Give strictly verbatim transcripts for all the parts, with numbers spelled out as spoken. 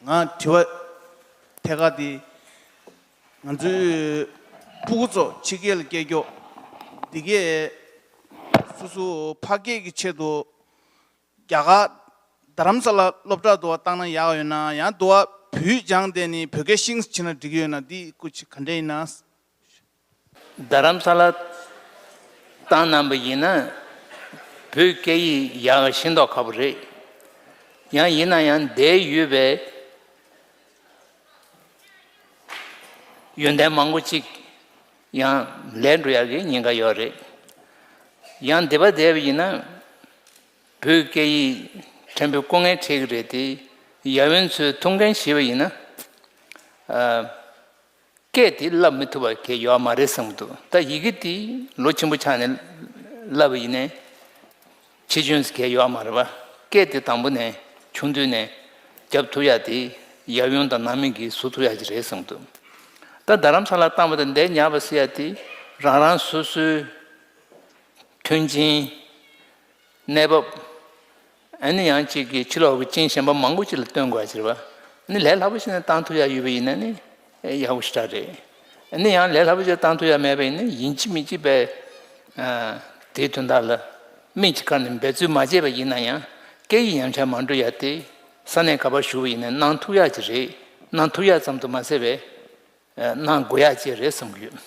ང་དྲི་བ་ཐད་ཀར་དེ། ང་ཚོའི་ཕྲུ་གུ་ཚོ་ཕྱི་རྒྱལ་ལ་སྐྱེལ་རྒྱུ་འདི་གས་སོ་སོ་ཕ་སྐད་ཀྱི་ཆེད་དུ་རྒྱ་གར་རྡ་རམ་ས་ལ་སློབ་གྲྭ་དུ་བ་བཏང་ན་ཡག་ཡོད་ན། ཡང་དུ་བ་བོད་སྦྱངས་བསྡད་ནས་བོད་སྐད་ཤེས་བྱས་ན་འགྲིག་གི་ཡོད་ན། འདི་སྐུ་མཁྱེན་ག་འདྲ་ཡིན་ན། རྡ་རམ་ས་ལ་བཏང་གནང་པ་ཡིན་ན་བོད་སྐད་ཡིག་ཡག་ཤེས་མདོག་ཁ་པོ་རེད། ཡང་ཡིན་ན་ཡང་འདིར་ཡོད་པའི་ཡོན་ཏན་མང་པོ་ཅིག་ཡང་ལས་འགྲོ་ཡག་གི་ཉེན་ཁ་ཡོད་རེད། ཡང་འདི་པར་བསྡད་པ་ཡིན་ན་བོད་སྐད་ཡིག་ཕྲན་བུ་སྐུ་ངལ་འཕྲད་ཀྱི་རེད་དེ། ཡབ་ཡུམ་ཚོས་ཐུགས་འགན་བཞེས་པ་ཡིན་ན། ཨ། སྐད་དེ་བསླབ་མི་ཐུབ་པ་གལ་ཡོད་མ་རེད་བསམ་གྱི་འདུག་ད་ཡི་གེ་དེ་ལོ་ཆེན་པོ་ཆགས་ནས་བསླབ་པ་ཡིན་ནའི་ཆེ་ཆུང་གལ་ཡོད་མ་རེད་པ། སྐད་དེ་དང་པོ་ནས་ཆུང་དུས་ནས་རྒྱབ་ཐུབ་ཡ་དེ་ཡབ་ཡུམ་དང་ནང་མི་གིས་བཟོ་ཐུབ་ཡ་ཅིག་རེད་བསམ་གྱི་འདུག་ད་རྡ་རམ་ས་ལ་བཏང་བ་དང་འདིར་ཉར་བ་ཟེར་ཡ་དེ་རང་རང་སོ་སོའི་མཐུན་རྐྱེན། གནས་བབ། ཨ་ནི་ཡང་གཅིག་གིས་ཕྱི་ལོགས་ཀྱི་རྐྱེན་གཞན་པ་མང་པོ་ཅིག་ལ་བརྟེན་དགོས་ཡ་ཅིག་རེད་པ། ཨ་ནི་ལས་སླ་པོ་ཞིག་ནས་བཏང་ཐུབ་ཡ་ཡོད་པ་ཡིན་ན་ནི་ཡག་པོ་ཞེ་དྲག་རེད། ཨ་ནི་ཡང་ལས་སླ་པོ་ཞིག་བཏང་ཐུབ་ཡ་མེད་པ་ཡིན་ན་ཡིན་གཅིག་མིན་གཅིག་པའི་དེའི་དོན་དག་ལ་དམིགས་ཀྱིས་བཀར་ནས་འབད་རྩོལ་མ་བྱས་པ་ཡིན་ན་ཡང་སྐད་ཡིག་ཡང་ཆ་མ་འགྲོ་ཡ་དེ་ས་གནས་ག་པར་བཞུགས་པ་ཡིན་ན་གནང་ཐུབ་ཡ་ཅིག་རེད། གནང་ཐུབ་ཡ་ཙམ་དུ་མ་ཟད་པའི། གནང་དགོས་ཡ་ཅིག་རེད་བསམ་གྱི་ཡོད།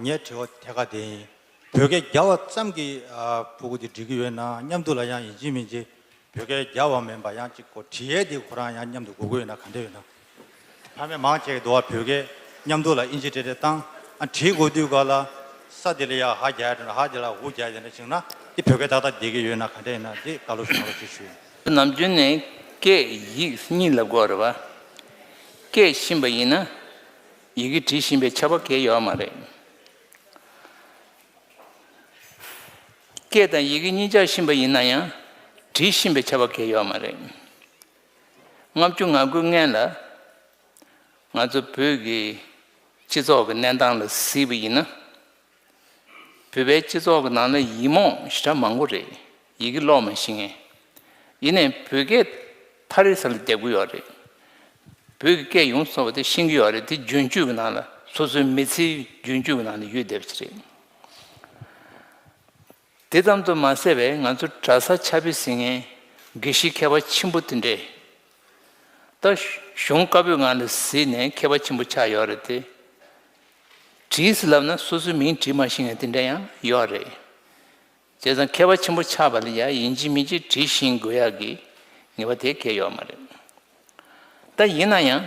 ངའི་དྲི་བ་ཐད་ཀར་དེ་ཡིན། བོད་སྐད་རྒྱབ་པ་ཙམ་གྱིས་ཕྲུ་གུ་དེ་འགྲིག་གི་ཡོད་ན། མཉམ་དུ་ལ་ཡང་ཡིན་གཅིག་མིན་གཅིག་བོད་སྐད་རྒྱབ་པ་མིན་པ་ཡང་གཅིག་གོ་བྲིས་ཡས་དེ་ཁོ་རང་ཡང་མཉམ་དུ་དགོས་ཀྱི་ཡོད་ན་ག་འདྲ་ཡོད་ན། ཕ་མས་མང་ཆེ་གི་འདུག་བ། བོད་སྐད་མཉམ་དུ་ལ་ཨིན་ཇི་འབྲེལ་འབྲེལ་བཏང་། ཨ་བྲིས་དགོས་དུས་ག་ལ་ས་དེ་ལ་ཡ་ཧ་རྒྱག་ཡ་དེ་འདྲ། ཧ་དེ་ལ་ཧུ་རྒྱག་ཡ་དེ་འདྲ་བྱུང་ན་དེ་བོད་སྐད་ཏག་ཏག་བསྡད་ཀྱི་ཡོད་ན་ག་འདྲ་ཡིན་ན་དེ་བཀའ་སློབ་ཞུ་རོགས་ཞེས་ཞུ་ཡིན། ནམ་རྒྱུན་ནས་སྐད་ཡིག་གཉིས་ལབ་དགོས་རེད་བ། སྐད་ཤེས་པ་ཡིན་ན། ཡི་གེ་འབྲི་ཤེས་པའི་ཁྱད་པར་གང་ཡང་ཡོད་མ་རེད། སྐད་དང་ཡི་གེ་གཉིས་ཆ་ཤེས་པ་ཡིན་ན་ཡང་འབྲི་ཤེས་པའི་ཁྱད་པར་གང་ཡང་ཡོད་མ་རེད། ལྔ་བཅུ་ང་དགུའི་སྔན་ལ་ང་ཚོ་བོད་ཀྱི་སྤྱི་ཚོགས་ཀྱི་གནས་སྟངས་ལ་གཟིགས་པ་ཡིན་ན། བོད་པའི་སྤྱི་ཚོགས་ཀྱི་ནང་ལ་ཡིག་རྨོངས་ཞེ་དྲག་མང་པོ་རེད། ཡི་གེ་ཀློག་མ་ཤེས་མཁན། ཡིན་ནའི་བོད་སྐད་མཐའ་རེ་ས་ལ་རྒྱབ་ཀྱི་ཡོད་རེད། བོད་ཀྱི་སྐད་ཡོངས་སུ་རྫོགས་པ་དེ་ཤེས་ཀྱི་ཡོད་རེད། དེ་རྒྱུན་སྤྱོད་ཀྱི་ནང་ལ་སོ་སོའི་མི་ཚེའི་རྒྱུན་སྤྱོད་ཀྱི་ནང་ལ་ཡོད་བསྡད་པ་ཞིག་རེད། དེ་ཙམ་དུ་མ་ཟད་པའི་ང་ཚོ་གྲྭ་ས་ཕྱག་དཔེ་གཟིགས་མཁན་དགེ་བཤེས་མཁས་པ་ཆེན་པོ་དེ་འདྲས། ད་གཞུང་བཀའ་པོད་ནང་ལ་གཟིགས་ནས་མཁས་པ་ཆེན་པོ་ཆགས་ཡོད་རེད་དེ། བྲིས་ཟེར་ལབ་ན་སོ་སོའི་མིང་བྲིས་མ་ཤེས་མཁན་དེ་འདྲ་ཡང་ཡོད་རེད། བྱས་ཙང་མཁས་པ་ཆེན་པོ་ཆགས་པ་ལ་ཡང་ཡིན་གཅིག་མིན་གཅིག་བྲིས་ཤེས་དགོས་ཡག་གི་ངེས་པ་དེ་གང་ཡང་ཡོད་མ་རེད། ད་ཡིན་ན་ཡང་།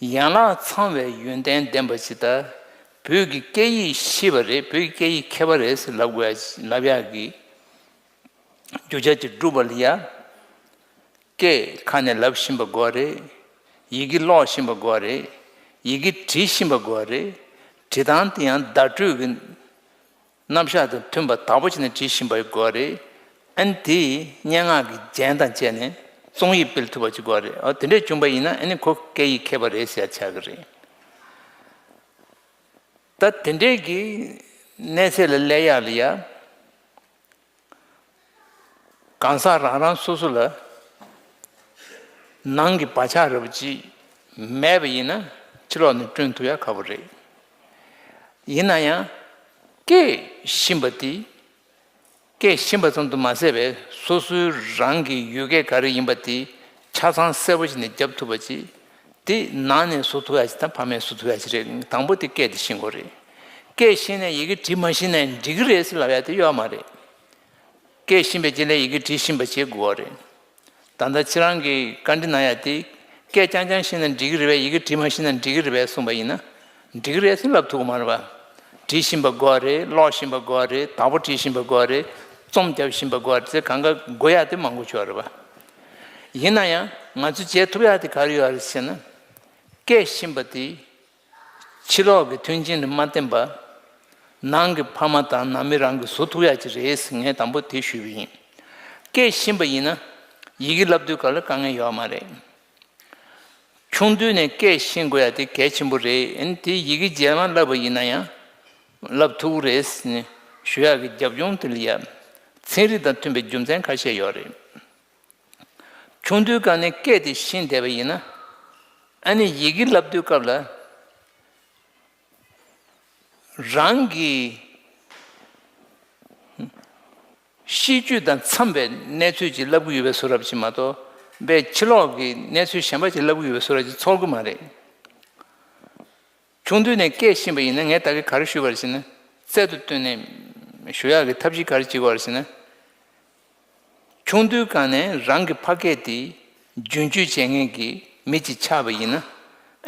ཡན་ལག་ཚང་བའི་ཡོན་ཏན་ལྡན་པ་ཞིག་དང་། བོད་ཀྱི་སྐད་ཡིག་ཤེས་པ་རེད། བོད་ཀྱི་སྐད་ཡིག་མཁས་པ་རེད་ཟེར་ལབ་དགོས་ཡ་ལབ་ཡག་གི་རྒྱུ་ཆ་ཅིག་བསྒྲུབ་པ་ལ་ཡ། སྐད་ཁ་ནས་ལབ་ཤེས་པ་དགོས་རེད། ཡི་གེ་ཀློག་ཤེས་པ་དགོས་རེད། ཡི་གེ་འབྲི་ཤེས་པ་དགོས་རེད། འབྲི་སྟངས་དེ་ཡང་བརྡ་སྤྲོད་ཀྱི་རྣམ་གཞག་དང་མཐུན་པ་དག་པོ་བྱས་ནས་བྲིས་ཤེས་པ་དགོས་རེད། ཨ་ནི་དེ་སྙན་ངག་གི་རྒྱན་དང་བཅས་ནས་རྩོམ་ཡིག་སྤེལ་ཐུབ་པ་ཅིག་དགོས་རེད། འོ་དེ་འདྲས་བྱུང་པ་ཡིན་ན་ཨ་ནི་ཁོ་སྐད་ཡིག་མཁས་པ་རེད་ཟེར་ཡ་ཆགས་ཀྱི་རེད། ད་དེ་འདྲས་ཀྱི་གནས་ཚད་ལ་སླེབས་ཡག་ལ་ཡ། གང་ཟག་རང་རང་སོ་སོ་ལ་ནང་གི་བག་ཆགས་འདྲ་པོ་ཅིག་མེད་པ་ཡིན་ན་ཕྱི་ལོགས་ནས་བསྐྲུན་ཐུབ་ཡ་ཁག་པོ་རེད། ཡིན་ན་ཡང་སྐད་ཤེས་པ་དེ། སྐད་ཤེས་པ་ཙམ་དུ་མ་ཟད་པའི་སོ་སོའི་རང་གི་ཡུལ་སྐད་ག་རེ་ཡིན་པ་དེ་ཆ་ཚང་གསལ་པོ་ཞིག་ནས་རྒྱབ་ཐུབ་པ་ཅིག་དེ་ནང་ནས་བཟོ་ཐུབ་ཡ་ཅིག་དང་ཕ་མས་བཟོ་ཐུབ་ཡ་ཅིག་རེད། དང་པོ་དེ་སྐད་དེ་ཤེས་དགོས་རེད། སྐད་ཤེས་ནས་ཡི་གེ་འབྲི་མ་ཤེས་ནས་འགྲིག་གི་རེད་ཟེར་ལབ་ཡ་དེ་ཡོད་མ་རེད། སྐད་ཤེས་པའི་རྗེས་ལ་ཡི་གེ་འབྲི་ཤེས་པ་བྱེད་དགོས་པ་རེད། ད་ལྟ་ཁྱེད་རང་གིས་བཀའ་འདྲི་གནང་ཡ་དེ། སྐད་རྐྱང་རྐྱང་ཤེས་ན་འགྲིག་གི་རེད་པས། ཡི་གེ་འབྲི་མ་ཤེས་ན་འགྲིག་གི་རེད་པས་གསུངས་པ་ཡིན་ན། འགྲིག་གི་རེད་ཟེར་ལབ་ཐུབ་ཀྱི་མ་རེད་པ། འབྲི་ཤེས་པ་དགོས་རེད། ཀློག་ཤེས་པ་དགོས་རེད། དག་པོ་འབྲི་ཤེས་པ་དགོས་རེད། རྩོམ་རྒྱབ་ཤེས་པ་དགོས་རེད་ཟེར་གང་ག་དགོས་ཡ་དེ་མང་པོ་ཅིག་ཡོད་རེད་པ། ཡིན་ན་ཡང་ང་ཚོས་བྱེད་ཐུབ་ཡ་དེ་ག་རེ་ཡོད་རེད་ཟེར་ན། སྐད་ཤེས་པ་དེ། ཕྱི་ལོགས་ཀྱི་མཐུན་རྐྱེན་དུ་མ་བརྟེན་པ། ནང་གི་ཕ་མ་དང་ནང་མི་རང་གིས་བཟོ་ཐུབ་ཡ་ཅིག་རེད་ཟེར་ངས་དང་པོ་དེ་ཞུས་པ་ཡིན། སྐད་ཤེས་པ་ཡིན་ན་ཡི་གེ་བསླབ་དུས་སྐབས་ལ་དཀའ་ངལ་ཡོད་མ་རེད། ཆུང་དུས་ནས་སྐད་ཤེས་དགོས་ཡ་དེ་གལ་ཆེན་པོ་རེད། ཨ་ནི་དེ་ཡི་གེ་རྗེས་མ་བསླབ་པ་ཡིན་ན་ཡང་བསླབ་ཐུབ་ཀྱི་རེད་ཟེར་ནས་ཞུ་ཡག་གི་རྒྱབ་ལྗོངས་དེ་ལ་ཡ། ཚན་རིག་དང་མཐུན་པའི་རྒྱུ་མཚན་ཁ་ཤས་ཡོད་རེད། ཆུང་དུས་སྒང་ནས་སྐད་དེ་ཤེས་བསྡད་པ་ཡིན་ན། ཨ་ནི་ཡི་གེ་ལབ་དུས་སྐབས་ལ། རང་གི་ཤེས་རྒྱུད་དང་འཚམས་པའི་གནས་ཚུལ་ཅིག་ལབ་ཀྱི་ཡོད་པའི་བཟོ་འདྲ་ཅིག་མ་གཏོགས། པའི་ཕྱི་ལོགས་ཀྱི་གནས་ཚུལ་གཞན་པ་ཅིག་ལབ་ཀྱི་ཡོད་པའི་བཟོ་འདྲ་ཅིག་ཚོར་གྱི་མ་རེད། ཆུང་དུས་ནས་སྐད་ཤེས་པ་ཡིན་ན། ངས་ད་གིན་ག་རེ་ཞུས་པ་རེད་ཟེར་ན། རྩལ་དུ་བཏོན་ནས་ཞུ་ཡག་གི་ཐབས་ཤེས་ག་རེ་བྱེད་དགོས་རེད་ཟེར་ན། ཆུང་དུས་སྒང་ནས་རང་གི་ཕ་སྐད་དེ་རྒྱུན་སྤྱོད་བྱེད་མཁན་གྱི་མི་གཅིག་ཆགས་པ་ཡིན་ན།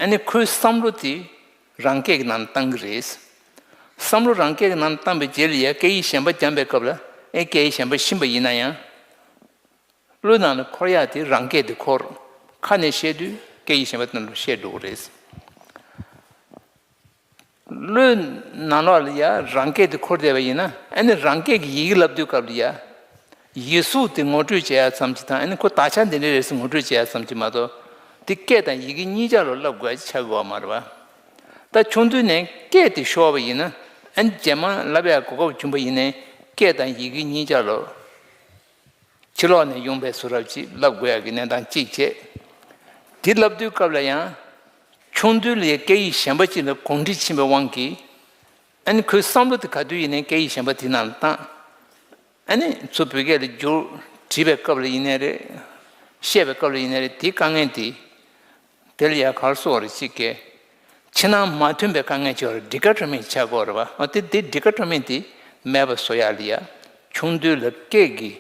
ཨ་ནི་ཁོའི་བསམ་བློ་དེ་རང་སྐད་ཀྱི་ནང་བཏང་གི་རེད། བསམ་བློ་རང་སྐད་ཀྱི་ནང་བཏང་པའི་རྗེས་ལ་ཡ་སྐད་ཡིག་གཞན་པ་སྦྱངས་པའི་སྐབས་ལ། ཨེ་སྐད་ཡིག་གཞན་པ་ཤེས་པ་ཡིན་ན་ཡང་། བློའི་ནང་ལ་འཁོར་ཡག་དེ་རང་སྐད་དེ་འཁོར། ཁ་ནས་བཤད་དུས་སྐད་ཡིག་གཞན་པ་དེ་ནང་ལ་བཤད་འགྲོ་གི་རེད། བློའི་ནང་ལོགས་ལ་ཡ་རང་སྐད་དེ་འཁོར་བསྡད་པ་ཡིན་ན། ཨ་ནི་རང་སྐད་ཀྱི་ཡི་གེ་ལབ་དུས་སྐབས་ལ་ཡ། ཡིག་གཟུགས་དེ་ངོ་སྤྲོད་བྱེད་ཡག་ཙམ་ཅིག་དང་། ཨ་ནི་ཁོ་དག་ཆ་འདི་འདྲ་རེད་ཟེར་ངོ་སྤྲོད་བྱེད་ཡག་ཙམ་ཅིག་མ་གཏོགས། དེ་སྐད་དང་ཡི་གེ་གཉིས་ཆ་ལ་ལབ་དགོས་ཡག་ཆགས་ཀྱི་ཡོད་མ་རེད་པ། ད་ཆུང་དུས་ནས་སྐད་དེ་ཤོར་བ་ཡིན་ན། ཨ་ནི་རྗེས་མ་ལབ་ཡག་གོ་སྐབས་བྱུང་བ་ཡིན་ནའི་སྐད་དང་ཡི་གེ་གཉིས་ཆ་ལ། ཕྱི་ལོགས་ནས་ཡོང་པའི་བཟོ་འདྲ་ཅིག་ལབ་དགོས་ཡག་གི་གནས་སྟངས་གཅིག་བྱས། དེ་ལབ་དུས་སྐབས་ལ་ཡང་། ཆུང་དུས་ལ་སྐད་ཡིག་གཞན་པ་ཅིག་ལ་གོམས་འདྲིས་ཕྱིན་པའི་དབང་གིས། ཨ་ནི་ཁོའི་བསམ་བློ་དེ་ག་དུས་ཡིན་ནའི་སྐད་ཡིག་གཞན་པ་དེ་ནང་ལ་བཏང་། ཨ་ནི་ཚུར་བོད་སྐད་ལ་བསྒྱུར། བྲིས་པའི་སྐབས་ལ་ཡིན་ནའི་རེད། བཤད་པའི་སྐབས་ལ་ཡིན་ནའི་རེད། དེའི་དཀའ་ངལ་དེ། དེ་ལ་ཡ་ག་རེ་ཟེར་དགོས་རེད། ཅིག་གི་ཕྱི་ནང་མ་མཐུན་པའི་དཀའ་ངལ་ཅིག་ཡོད་རེད། ཌི་ཀ་ཊི་མེན་ཊི་ཆགས་ཀྱི་ཡོད་རེད་པ། འོ་དེ་དེ་ཌི་ཀ་ཊི་མེན་ཊི་དེ་མེད་པ་བཟོ་ཡག་ལ་ཡ། ཆུང་དུས་ལ་སྐད་ཀྱི་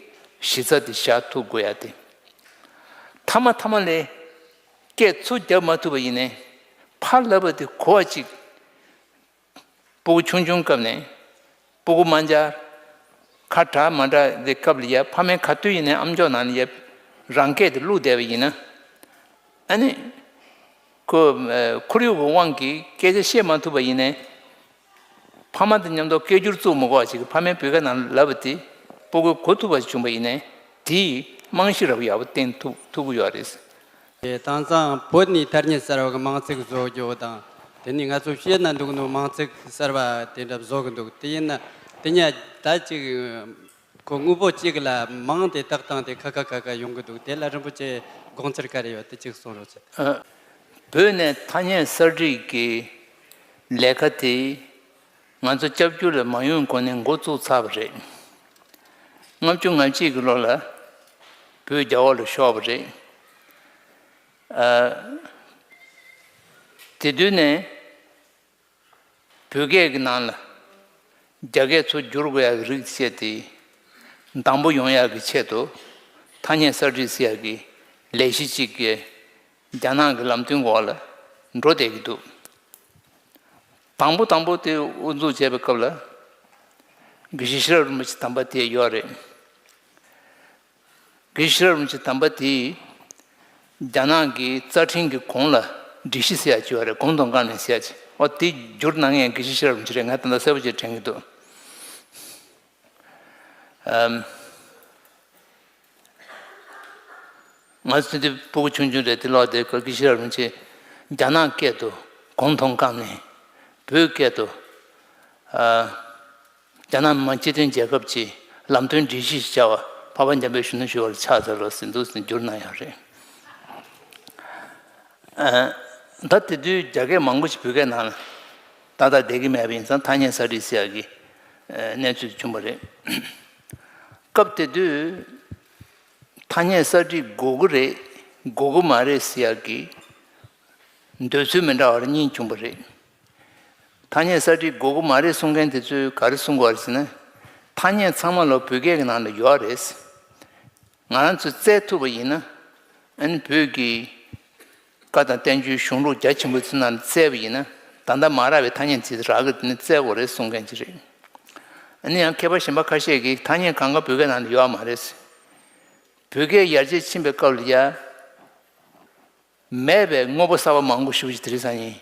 གཞི་རྩ་དེ་བཞག་ཐུབ་དགོས་ཡག་དེ། མཐའ་མ་མཐའ་མ་ལ་སྐད་ཚུར་རྒྱབ་མ་ཐུབ་པ་ཡིན་ནའི། ཕར་ལབ་པ་དེ་གོ་བ་ཅིག་སྤུ་གུ་ཆུང་ཆུང་སྐབས་ནས། སྤུ་གུ་དམར་འབྱར། ཁ་གྲག་མ་གྲག་དེ་སྐབས་ལ་ཡ། ཕ་མས་ག་དུས་ཡིན་ནའི་ཨམ་ཅོག་ནང་ལ་ཡ་རང་སྐད་དེ་བླུགས་བསྡད་པ་ཡིན་ན། ཨ་ནི། ཁོ། ཨ། ཁོར་ཡུག་གི་དབང་གིས་སྐད་ཆ་བཤད་མ་ཐུབ་པ་ཡིན་ནའི། ཕ་མ་དང་མཉམ་དུ་སྐད་སྒྱུར་བཙུགས་མི་དགོས་པ་ཞིག་གིས་ཕ་མས་བོད་སྐད་ནང་ལ་ལབ་པ་དེ་སྤུ་གུས་གོ་ཐུབ་པ་ཞིག་བྱུང་བ་ཡིན་ནའི། དེས་རྨང་གཞི་རབ་ཡག་པོ་བཏིང་ཐུབ་ཐུབ་ཀྱི་ཡོད་རེད། དེ་དེང་སང་བོད་ནས་ཐ་སྙད་གསར་བ་གི་མིང་ཚིག་བཟོ་རྒྱུ་དང་། དེ་ནས་ང་ཚོ་བཤད་ན་འདུག་ནོ་མིང་ཚིག་གསར་བ་དེ་འདྲ་བཟོ་གི་འདུག་དེ་ཡིན་ན་དེ་ཉིད་ད་ཅིག་ཁོ་དངོས་པོ་གཅིག་ལ་མིང་དེ་བཏགས་སྟངས་དེ་ཁ་ཁ་ཁ་ཁ་ཡོང་གི་འདུག་དེ་ལ་རིན་པོ་ཆེ་དགོངས་འཆར་ག་རེ་ཡོད། དེ་གཅིག་གསུང་རོགས་བྱེད། ཨ། བོད་ནས་ཐ་སྙད་གསར་བསྒྲིགས་ཀྱི་ལས་ཀ་དེ། ང་ཚོ་སྐྱབས་བཅོལ་ལ་མ་ཡོང་གོང་ནས་འགོ་བཙུགས་ཚར་བ་རེད། ལྔ་བཅུ་ང་གཅིག་གི་ལོ་ལ་བོད་རྒྱ་འོག་ལ་ཤོར་བ་རེད། ཨ། དེ་དུས་ནས་བོད་སྐད་ཀྱི་ནང་ལ་རྒྱ་སྐད་ཚུར་བསྒྱུར་དགོས་ཡག་གི་རིགས་བྱས་ཏེ། དང་པོ་ཡོང་ཡག་གི་ཆེད་དུ་ཐ་སྙད་གསར་བསྒྲིགས་ཟེར་ཡག་གི་ལས་གཞི་གཅིག་གི་རྒྱ་ནག་གི་ལམ་སྟོན་འོག་ལ་འགྲོ་བསྡད་ཀྱི་འདུག་དང་པོ་དང་པོ་དེ་དབུ་འཛུགས་བྱས་པའི་སྐབས་ལ། དགེ་བཤེས་ཤེས་རབ་རིན་པོ་ཆེ་དམ་པ་དེ་ཡོད་རེད། དགེ་བཤེས་ཤེས་རབ་རིན་པོ་ཆེ་དམ་པ་དེས་རྒྱ་ནག་གི་རྩ་ཁྲིམས་ཀྱི་གོང་ལ་སྒྲིག་གཞི་ཟེར་ཡག་ཅིག་ཡོད་རེད། 公投纲领ཟེར་ཡག་ཅིག་འོ་དེ་བསྒྱུར་གནང་མཁན་དགེ་བཤེས་ཤེས་རབ་རིན་པོ་ཆེ་རེད། ང་ད་ལྟ་གསལ་པོ་ཅིག་དྲན་གྱི་འདུག་ཨམ། ང་ཚོ་དེ་སྤུ་གུ་ཆུང་ཆུང་རེད། དེ་ལོག་དེ་དགེ་བཤེས་ཤེས་རབ་རིན་པོ་ཆེས་རྒྱ་ནག་སྐད་དུ་公投纲领། བོད་སྐད་དུ། ཨ། རྒྱ་ནག་མི་དམངས་སྤྱི་མཐུན་རྒྱལ་ཁབ་ཀྱི་ལམ་སྟོན་སྒྲིག་གཞི་ཞེས་བྱ་བ་འཕགས་པ་འཇམ་དཔལ་གཞོན་ནུ་ཞུ་བ་ལ་ཕྱག་འཚལ་ལོ་ཟེར་འདུག་ཟེར་བསྒྱུར་གནང་ཡོད་རེད། ཨ། ད་དེ་དུས་རྒྱ་སྐད་མང་པོ་ཞིག་བོད་སྐད་ནང་ལ་ཏག་ཏག་བསྡད་ཀྱི་མེད་པ་ཡིན་ཙང་། ཐ་སྙད་གསར་བསྒྲིགས་ཟེར་ཡག་གི་གནས་ཚུལ་བྱུང་བ་རེད། སྐབས་དེ་དུས་ཐ་སྙད་གསར་བསྒྲིགས་དགོས་ཀྱི་རེད། དགོས་ཀྱི་མ་རེད་ཟེར་ཡག་གི་འདོད་ཚུལ་མི་འདྲ་བ་གཉིས་བྱུང་བ་རེད། ཐ་སྙད་གསར་བསྒྲིགས་དགོས་ཀྱི་མ་རེད་གསུང་མཁན་དེ་ཚོས་ག་རེ་གསུང་གི་ཡོད་རེད་ཟེར་ན། ཐ་སྙད་ཚང་མ་ལོ་བོད་སྐད་ཀྱི་ནང་ལ་ཡོད་རེད། ང་རང་ཚོས་བཙལ་ཐུབ་པ་ཡིན་ན། ཨ་ནི་བོད་ཀྱི་བཀའ་དང་བསྟན་བཅོས་གཞུང་ལུགས་རྒྱ་ཆེན་པོ་ཚོའི་ནང་ལ་བཙལ་བ་ཡིན་ན། ད་ལྟ་མ་རག་པའི་ཐ་སྙད་ཅིག་རག་གི། དེ་ནི་བཙལ་དགོས་རེད་གསུང་མཁན་ཅིག་རེད། ཨ་ནི་ཡང་མཁས་པ་གཞན་པ་ཁ་ཤས་ཀྱིས་ཐ་སྙད་གང་ག་བོད་སྐད་ནང་ལ་ཡོད་མ་རེད། བོད་སྐད་ཡར་རྒྱས་ཕྱིན་པའི་སྐབས་ལ་ཡ། མེད་པའི་དངོས་པོ་གསར་པ་མང་པོ་ཞེ་པོ་ཅིག་དེ་རིང་སང་ཉིན།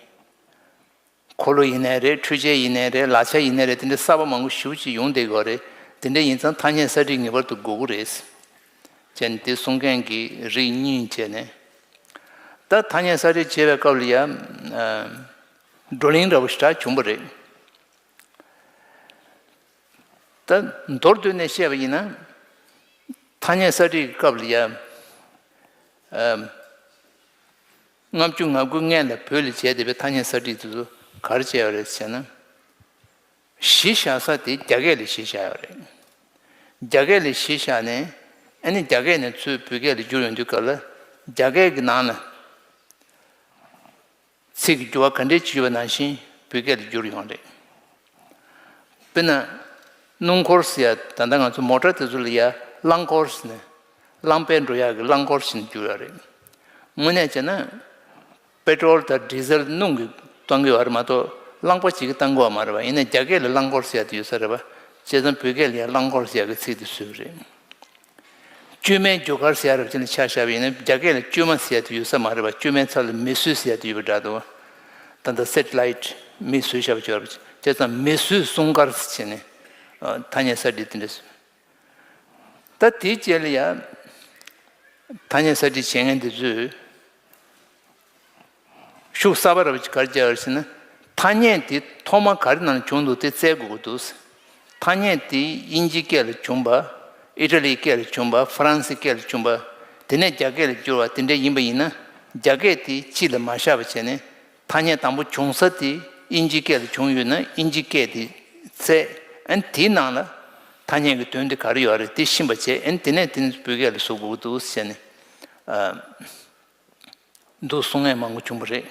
འཁོར་ལོ་ཡིན་ནའི་རེད། འཕྲུལ་ཆས་ཡིན་ནའི་རེད། ལག་ཆ་ཡིན་ནའི་རེད། དེ་འདྲ་གསར་པ་མང་པོ་ཞེ་པོ་ཅིག་ཡོང་བསྡད་ཀྱི་ཡོད་རེད། དེ་འདྲ་ཡིན་ཙང་ཐ་སྙད་གསར་བསྒྲིགས་ངེས་པར་དུ་དགོས་ཀྱི་རེད། བྱས་ནས་དེ་གསུང་མཁན་གྱི་རིགས་གཉིས་བྱས་ནས། ད་ཐ་སྙད་གསར་བསྒྲིགས་བྱེད་པའི་སྐབས་ལ་ཡ། ཨ། བགྲོ་གླེང་འདྲ་པོ་ཞེ་དྲག་བྱུང་བ་རེད། ད་མདོར་བསྡུས་ནས་བཤད་པ་ཡིན་ན། ཐ་སྙད་གསར་བསྒྲིགས་ཀྱི་སྐབས་ལ་ཡ། ཨ། ལྔ་བཅུ་ང་དགུ་སྔན་ལ་བོད་ལ་བྱས་བསྡད་པའི་ཐ་སྙད་གསར་བསྒྲིགས་དེ་ཚོ་ག་རེ་བྱས་ཡོད་རེད་ཟེར་ན། གཞི་བཞག་ས་དེ་རྒྱ་སྐད་ལ་གཞི་བཞག་ཡོད་རེད། རྒྱ་སྐད་ལ་གཞི་བཞག་ནས་ཨ་ནི་རྒྱ་སྐད་ནས་ཚུར་བོད་སྐད་ལ་བསྒྱུར་ཡོང་དུས་སྐབས་ལ་རྒྱ་སྐད་ཀྱི་ནང་ལ། ཚིག་གི་འགྱུར་བ་ག་འདྲས་ཅིག་ཡོད་པ་ནང་བཞིན་བོད་སྐད་ལ་བསྒྱུར་ཡོང་རེད། དཔེར་ན། སྣུམ་འཁོར་ཟེར་ཡ་ད་ལྟ་ང་ཚོ་མོ་ཊ་དེ་ཚོ་ལ་ཡ་རླངས་འཁོར་ཟེར་ནས་རླངས་པས་འགྲོ་ཡག་གི་རླངས་འཁོར་ཟེར་ནས་བསྒྱུར་ཡོད་རེད། དངོས་གནས་བྱས་ན། པེ་ཏྲོལ་དང་ཌི་ཟེལ་སྣུམ་གྱིས་གཏོང་གི་ཡོད་རེད་མ་གཏོགས་རླངས་པ་ཅིག་གིས་གཏོང་གི་ཡོད་མ་རེད་པ། ཡིན་ན་རྒྱ་སྐད་ལ་རླངས་འཁོར་ཟེར་ཡ་དེ་ཡོད་ས་རེད་པ། བྱས་ཙང་བོད་སྐད་ལ་ཡ་རླངས་འཁོར་ཟེར་ཡ་གི་ཚིག་དེ་བཟོས་པ་རེད། བཅོས་མའི་རྒྱུ་སྐར་ཟེར་ཡ་རབ་ཅན་ལ་ཆ་བཞག་པ་ཡིན་ན་རྒྱ་སྐད་ལ་བཅོས་མ་ཟེར་ཡ་དེ་ཡོད་ས་མ་རེད་པ། བཅོས་མའི་ཚབ་ལ་མེ་གསོད་ཟེར་ཡ་དེ་ཡོད་པ་འདྲ་འདུག་པ། ད་ལྟ་སེ་ཊི་ལའིཊ་མེ་བཟོས་བཞག་པ་ཅིག་ཡོད་རེད་པ། བྱས་ཙང་མེ་གསོད་སྲུང་སྐར་ཟེར་བྱས་ནས་ཨ། ཐ་སྙད་གསར་བསྒྲིགས་དེ་འདྲ་བཟོས། ད་དེའི་རྗེས་ལ་ཡ་ཐ་སྙད་གསར་བསྒྲིགས་བྱེད་མཁན་དེ་ཚོས། ཤུགས་གསར་པ་རབ་ཅིག་ག་རེ་རྒྱག་ཡོད་ཟེར་ན། ཐ་སྙད་དེ་ཐོག་མ་ག་རེ་ནང་བྱུང་འདུག་དེ་བཙལ་དགོས་ཀྱི་འདུག་ཐ་སྙད་དེ་དབྱིན་ཇི་སྐད་ལ་བྱུང་བ། ཨི་ཊ་ལིའི་སྐད་ལ་བྱུང་བ། ཧྥ་རན་སི་སྐད་ལ་བྱུང་བ། དེ་ནས་རྒྱ་སྐད་ལ་བསྒྱུར་བ་དེ་འདྲ་ཡིན་པ་ཡིན་ན། རྒྱ་སྐད་དེ་ཕྱི་ལ་མ་བཞག་པ་བྱས་ནས་ཐ་སྙད་དང་པོ་བྱུང་ས་དེ་དབྱིན་ཇི་སྐད་ལ་བྱུང་ཡོད་ན་དབྱིན་ཇི་སྐད་དེ་བཙལ། ཨ་ནི་དེའི་ནང་ལ་ཐ་སྙད་ཀྱི་དོན་དེ་ག་རེ་ཡོད་རེད་དེ་ཤེས་པ་བྱས། ཨ་ནི་དེ་ནས་དེ་ནི་བོད་སྐད་ལ་བཟོ་དགོས་ཀྱི་འདུག་ཟེར་ནས། ཨ། འདུག་གསུང་མཁན་མང་པོ་བྱུང་བ་རེད།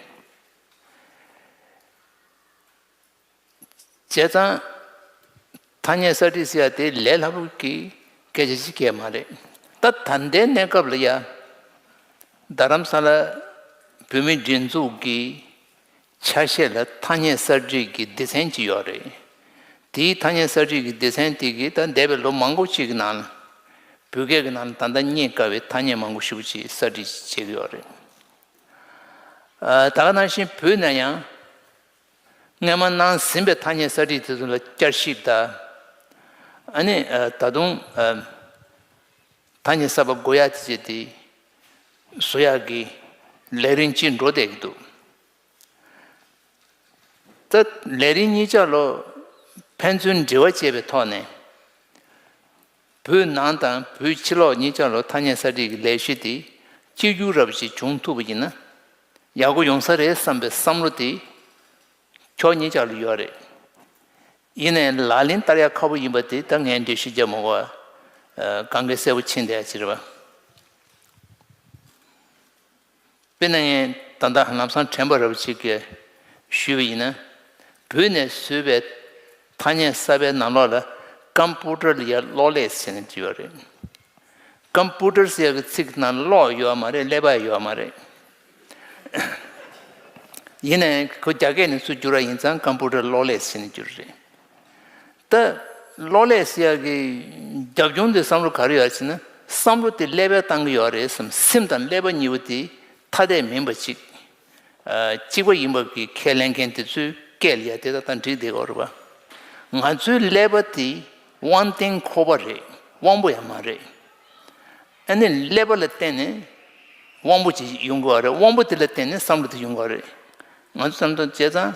བྱས་ཙང་། ཐ་སྙད་གསར་བསྒྲིགས་ཟེར་ཡ་དེ་ལས་སླ་པོ་གི་སྐད་ཆ་ཞིག་སྐད་མ་རེད། ད་ད་ལྟའི་གནས་སྐབས་ལ་ཡ། རྡ་རམ་ས་ལ་བོད་མིའི་སྒྲིག་འཛུགས་ཀྱི་ཆ་ཤས་ལ་ཐ་སྙད་གསར་བསྒྲིགས་ཀྱི་སྡེ་ཚན་ཅིག་ཡོད་རེད། དེའི་ཐ་སྙད་གསར་བསྒྲིགས་ཀྱི་སྡེ་ཚན་དེ་གིས་ད་འདས་པའི་ལོ་མང་པོ་ཅིག་གི་ནང་ལ། བོད་སྐད་ཀྱི་ནང་ལ་ད་ལྟ་རྙེད་དཀའ་བའི་ཐ་སྙད་མང་པོ་ཞེ་པོ་ཅིག་གསར་བསྒྲིགས་བྱེད་ཀྱི་ཡོད་རེད། ཨ། ད་ག་ནང་བཞིན་བོད་ནང་ཡང་། སྔོན་མ་གནང་ཟིན་པའི་ཐ་སྙད་གསར་བསྒྲིགས་དེ་ཚོ་ལ་བསྐྱར་ཞིབ་དང་། ཨ་ནི་ད་དུང་ཐ་སྙད་གསར་པ་དགོས་ཡ་དེ་བྱས་ཏེ་བཟོ་ཡག་གི་ལས་རིམ་ཅིག་འགྲོ་བསྡད་ཀྱི་འདུག་ད་ལས་རིམ་གཉིས་ཆ་ལོ་ཕན་ཚུན་འབྲེལ་བ་བྱས་པའི་ཐོག་ནས། བོད་ནང་དང་བོད་ཕྱི་ལོགས་གཉིས་ཆ་ལོ་ཐ་སྙད་གསར་བསྒྲིགས་ཀྱི་ལས་གཞི་དེ་གཅིག་གྱུར་རབ་ཅིག་བྱུང་ཐུབ་པ་ཡིན་ན་ཡག་པོ་ཡོང་ས་རེད་བསམ་པའི་བསམ་བློ་དེ་ཕྱོགས་གཉིས་ཆ་ལ་ཡོད་རེད། ཡིན་ནའི་ལག་ལེན་བསྟར་ཡག་ཁག་པོ་ཡིན་པ་དེ་ད་ངས་འགྲེལ་བཤད་རྒྱག་མ་དགོས་པ། གང་ག་གསལ་པོ་ཕྱིན་བསྡད་ཡ་ཅིག་རེད་པ། དཔེར་ན་ངས་ད་ལྟ་ལམ་སང་དྲན་པ་རབ་ཅིག་གིས་ཞུས་པ་ཡིན་ན། བོད་ནས་བཟོས་པའི་ཐ་སྙད་གསར་པའི་ནང་ལོགས་ལ་ཀམ་པུ་ཊར་ལ་ཡ་གློག་ཀླད་ཟེར་ནས་བྲིས་ཡོད་རེད། ཀམ་པུ་ཊར་ཟེར་ཡ་གི་ཚིག་ནང་གློག་ཡོད་མ་རེད། ཀླད་པ་ཡོད་མ་རེད། ཡིན་ནའི་ཁོ་རྒྱ་སྐད་ནས་ཚུར་བསྒྱུར་བ་ཡིན་ཙང་ཀམ་པུ་ཊར་གློག་ཀླད་ཟེར་ནས་བསྒྱུར་རེད། ད་གློག་ཀླད་ཟེར་ཡ་གི་རྒྱབ་ལྗོངས་དེ་བསམ་བློ་ག་རེ་ཡོད་ཟེར་ན། བསམ་བློ་དེ་ཀླད་པས་བཏང་གི་ཡོད་རེད་བསམ། སེམས་དང་ཀླད་པ་གཉིས་པོ་དེ་ཐ་དད་མིན་པ་ཅིག་ཨ། གཅིག་པ་ཡིན་པ་གི་ཁས་ལེན་མཁན་དེ་ཚོའི་སྐད་ལ་ཡ་དེ་ད་ལྟ་འགྲིག་བསྡད་ཡོད་རེད་པ། ང་ཚོའི་ཀླད་པ་དེ་དབང་ལྡན་ཁོག་པ་རེད། དབང་པོ་ཡང་མ་རེད། ཨ་ནི་ཀླད་པ་ལ་བརྟེན་ནས་དབང་པོ་ཅིག་ཡོང་གི་ཡོད་རེད། དབང་པོ་དེ་ལ་བརྟེན་ནས་བསམ་བློ་དེ་ཡོང་གི་ཡོད་རེད། ང་ཚོ་བསམ་བློ་བྱས་ཙང་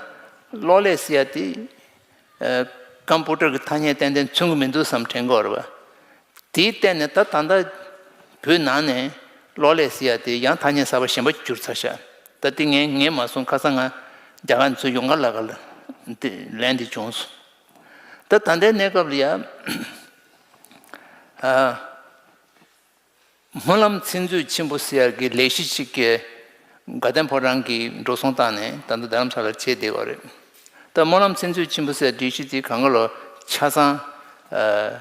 གློག་ཀླད་ཟེར་ཡ་དེ། ཨ། ཀམ་པུ་ཊར་གྱི་ཐ་སྙད་ཏན་ཏན་མཚོན་གྱི་མི་འདུག་བསམ་དྲན་གྱི་ཡོད་རེད་པ། དེའི་སྟེང་ནས་ད་ད་ལྟ་བོད་ནང་ནས་གློག་ཀླད་ཟེར་ཡ་དེ་ཡང་ཐ་སྙད་གསར་པ་གཞན་པ་བསྒྱུར་ཚར་ཤག་ད་དེ་ངས་ངས་མ་གསུངས། ཁ་སང་ང་རྒྱ་གར་ནས་ཚུར་ཡོང་ག་ལ་ག་ལ་དེ་ལན་དེ་བྱུང་སོང་། ད་ད་ལྟའི་གནས་སྐབས་ལ་ཡ། ཨ། སྨོན་ལམ་ཚིག་མཛོད་ཆེན་པོ་ཟེར་ཡ་གི་ལས་གཞི་གཅིག་གི་དགའ་ལྡན་ཕོ་བྲང་གིས་འགྲོ་སོང་བཏང་ནས་ད་ལྟ་རྡ་རམ་ས་ལར་བྱས་བསྡད་ཡོད་རེད། ད་སྨོན་ལམ་ཚིག་མཛོད་ཆེན་པོ་ཟེར་ཡ་སྒྲིག་གཞི་དེ་གང་ག་ལོ་ཆ་ཚང་། ཨ།